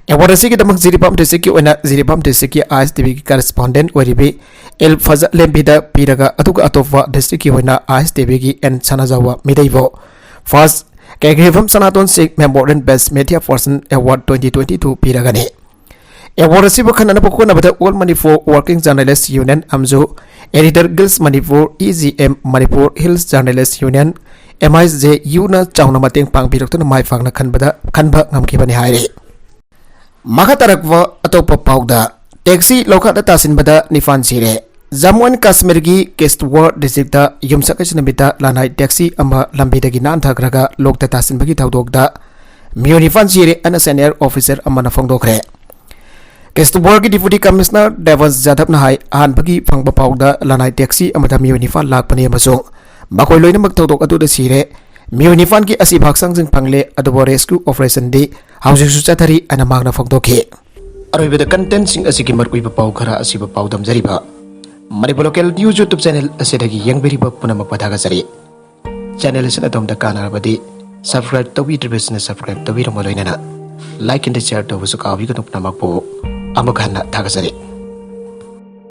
ꯑꯦꯋꯥꯔꯗ ꯑꯁꯤꯒꯤꯗꯃꯛ ꯖꯤꯔꯤꯕꯥꯝ ꯗꯤꯁꯇ꯭ꯔꯤꯛꯀꯤ ꯑꯣꯏꯅ ꯖꯤꯔꯤꯕꯥꯝ ꯗꯤꯁꯇ꯭ꯔꯤꯛꯀꯤ ꯑꯥꯏ ꯑꯦꯁ ꯇꯤ ꯚꯤꯒꯤ ꯀꯔꯦꯁꯄꯣꯟꯗꯦꯟꯠ ꯑꯣꯏꯔꯤꯕꯤ ꯑꯦꯜ ꯐꯖ ꯂꯦꯝꯕꯤꯗ ꯄꯤꯔꯒ, ꯑꯗꯨꯒ ꯑꯇꯣꯞꯄ ꯗꯤꯁꯇ꯭ꯔꯤꯛꯀꯤ ꯑꯣꯏꯅ ꯑꯥꯏ ꯑꯦꯁ ꯇꯤ ꯚꯤꯒꯤ ꯑꯦꯟ ꯁꯅꯥꯖꯥꯎꯕ ꯃꯤꯇꯩꯕꯨ ꯐꯥꯔꯁ ꯀꯦꯒ꯭ꯔꯤꯐꯝ Sanaton Singh memorial best media person award twenty twenty two ꯄꯤꯔꯒꯅꯤ꯫ ꯑꯦꯋꯥꯔꯗ ꯑꯁꯤꯕꯨ ꯈꯟꯅꯅꯕ ꯍꯣꯠꯅꯕꯗ all Manipur working journalists union ꯑꯃꯁꯨꯡ editor guild Manipur, E G M, Manipur hills journalists union, M I J U ꯆꯥꯎꯅ ꯃꯇꯦꯡ ꯄꯥꯡꯕꯤꯔꯛꯇꯨꯅ ꯃꯥꯏ ꯄꯥꯛꯅ ꯈꯟꯕꯗ, ꯈꯟꯕ ꯉꯝꯈꯤꯕꯅꯤ ꯍꯥꯏꯔꯤ꯫ ꯃꯈꯥ ꯇꯥꯔꯛꯄ ꯑꯇꯣꯞꯄ ꯄꯥꯎꯗ, ꯇꯦꯛꯁꯤ ꯂꯧꯈꯠꯅ ꯇꯥꯁꯤꯟꯕꯗ ꯅꯤꯄꯥꯟ ꯁꯤꯔꯦ꯫ ꯖꯝꯃꯨ ꯑꯦꯟ ꯀꯥꯁꯃꯤꯔꯒꯤ ꯀꯤꯁꯇꯋꯥꯔ ꯗꯤꯁꯇ꯭ꯔꯤꯛꯇ ꯌꯨꯝꯁꯀꯩꯁ ꯅꯨꯃꯤꯠꯇ ꯂꯅꯥꯏ ꯇꯦꯛꯁꯤ ꯑꯃ ꯂꯝꯕꯤꯗꯒꯤ ꯅꯥꯟꯊꯈ꯭ꯔꯒ ꯂꯣꯛꯇ ꯇꯥꯁꯤꯟꯕꯒꯤ ꯊꯧꯗꯣꯛꯇ ꯃꯤꯑꯣꯏ ꯅꯤꯄꯥꯟ ꯁꯤꯔꯦ ꯍꯥꯏꯅ ꯁꯦꯅꯤꯌꯔ ꯑꯣꯐꯤꯁꯔ ꯑꯃꯅ ꯐꯣꯡꯗꯣꯛꯈ꯭ꯔꯦ꯫ ꯀꯤꯁꯇꯋꯥꯔꯒꯤ ꯗꯤꯄꯨꯇꯤ ꯀꯃꯤꯁꯅꯔ ꯗꯦꯕꯟꯁ ꯖꯥꯙꯕꯅ ꯍꯥꯏ, ꯑꯍꯥꯟꯕꯒꯤ ꯐꯪꯕ ꯄꯥꯎꯗ ꯂꯅꯥꯏ ꯇꯦꯛꯁꯤ ꯑꯃꯗ ꯃꯤꯑꯣꯏ ꯅꯤꯄꯥꯟ ꯂꯥꯛꯄꯅꯤ ꯑꯃꯁꯨꯡ ꯃꯈꯣꯏ ꯂꯣꯏꯅꯃꯛ ꯊꯧꯗꯣꯛ ꯑꯗꯨꯗ ꯁꯤꯔꯦ꯫ ꯃꯤꯑꯣꯏ ꯅꯤꯄꯥꯟꯒꯤ ꯑꯁꯤꯕ ꯍꯛꯆꯥꯡꯁꯤꯡ ꯐꯪꯂꯦ, ꯑꯗꯨꯕꯨ ꯔꯦꯁꯀ꯭ꯌꯨ ꯑꯣꯄꯔꯦꯁꯟꯗꯤ ꯍꯧꯖꯤꯛꯁꯨ ꯆꯠꯊꯔꯤ ꯍꯥꯏꯅ ꯃꯍꯥꯛꯅ ꯐꯣꯡꯗꯣꯛꯈꯤ꯫ ꯑꯔꯣꯏꯕꯗ ꯀꯟꯇꯦꯟꯁꯤꯡ ꯑꯁꯤꯒꯤ ꯃꯔꯨꯑꯣꯏꯕ ꯄꯥꯎ ꯈꯔ ꯑꯁꯤꯕꯨ ꯄꯥꯎꯗꯝꯖꯔꯤꯕ Manipur local news YouTube channel ꯑꯁꯤꯗꯒꯤ ꯌꯦꯡꯕꯤꯔꯤꯕ ꯄꯨꯝꯅꯃꯛꯄꯨ ꯊꯥꯒꯠꯆꯔꯤ꯫ ꯆꯦꯅꯦꯜ ꯑꯁꯤꯅ ꯑꯗꯣꯝꯗ ꯀꯥꯟꯅꯔꯕꯗꯤ ꯁꯕꯁꯀ꯭ꯔꯥꯏꯕ ꯇꯧꯕꯤꯗ꯭ꯔꯤꯕꯁꯤꯡꯅ ꯁꯕꯁꯀ꯭ꯔꯥꯏꯕ ꯇꯧꯕꯤꯔꯝꯕ ꯂꯣꯏꯅꯅ ꯂꯥꯏꯛ ꯑꯃꯗꯤ ꯁꯤꯌꯔ ꯇꯧꯕꯁꯨ ꯀꯥꯎꯕꯤꯒꯅꯨ꯫ ꯄꯨꯝꯅꯃꯛꯄꯨ ꯑꯃꯨꯛ ꯍꯟꯅ ꯊꯥꯒꯠꯆꯔꯤ꯫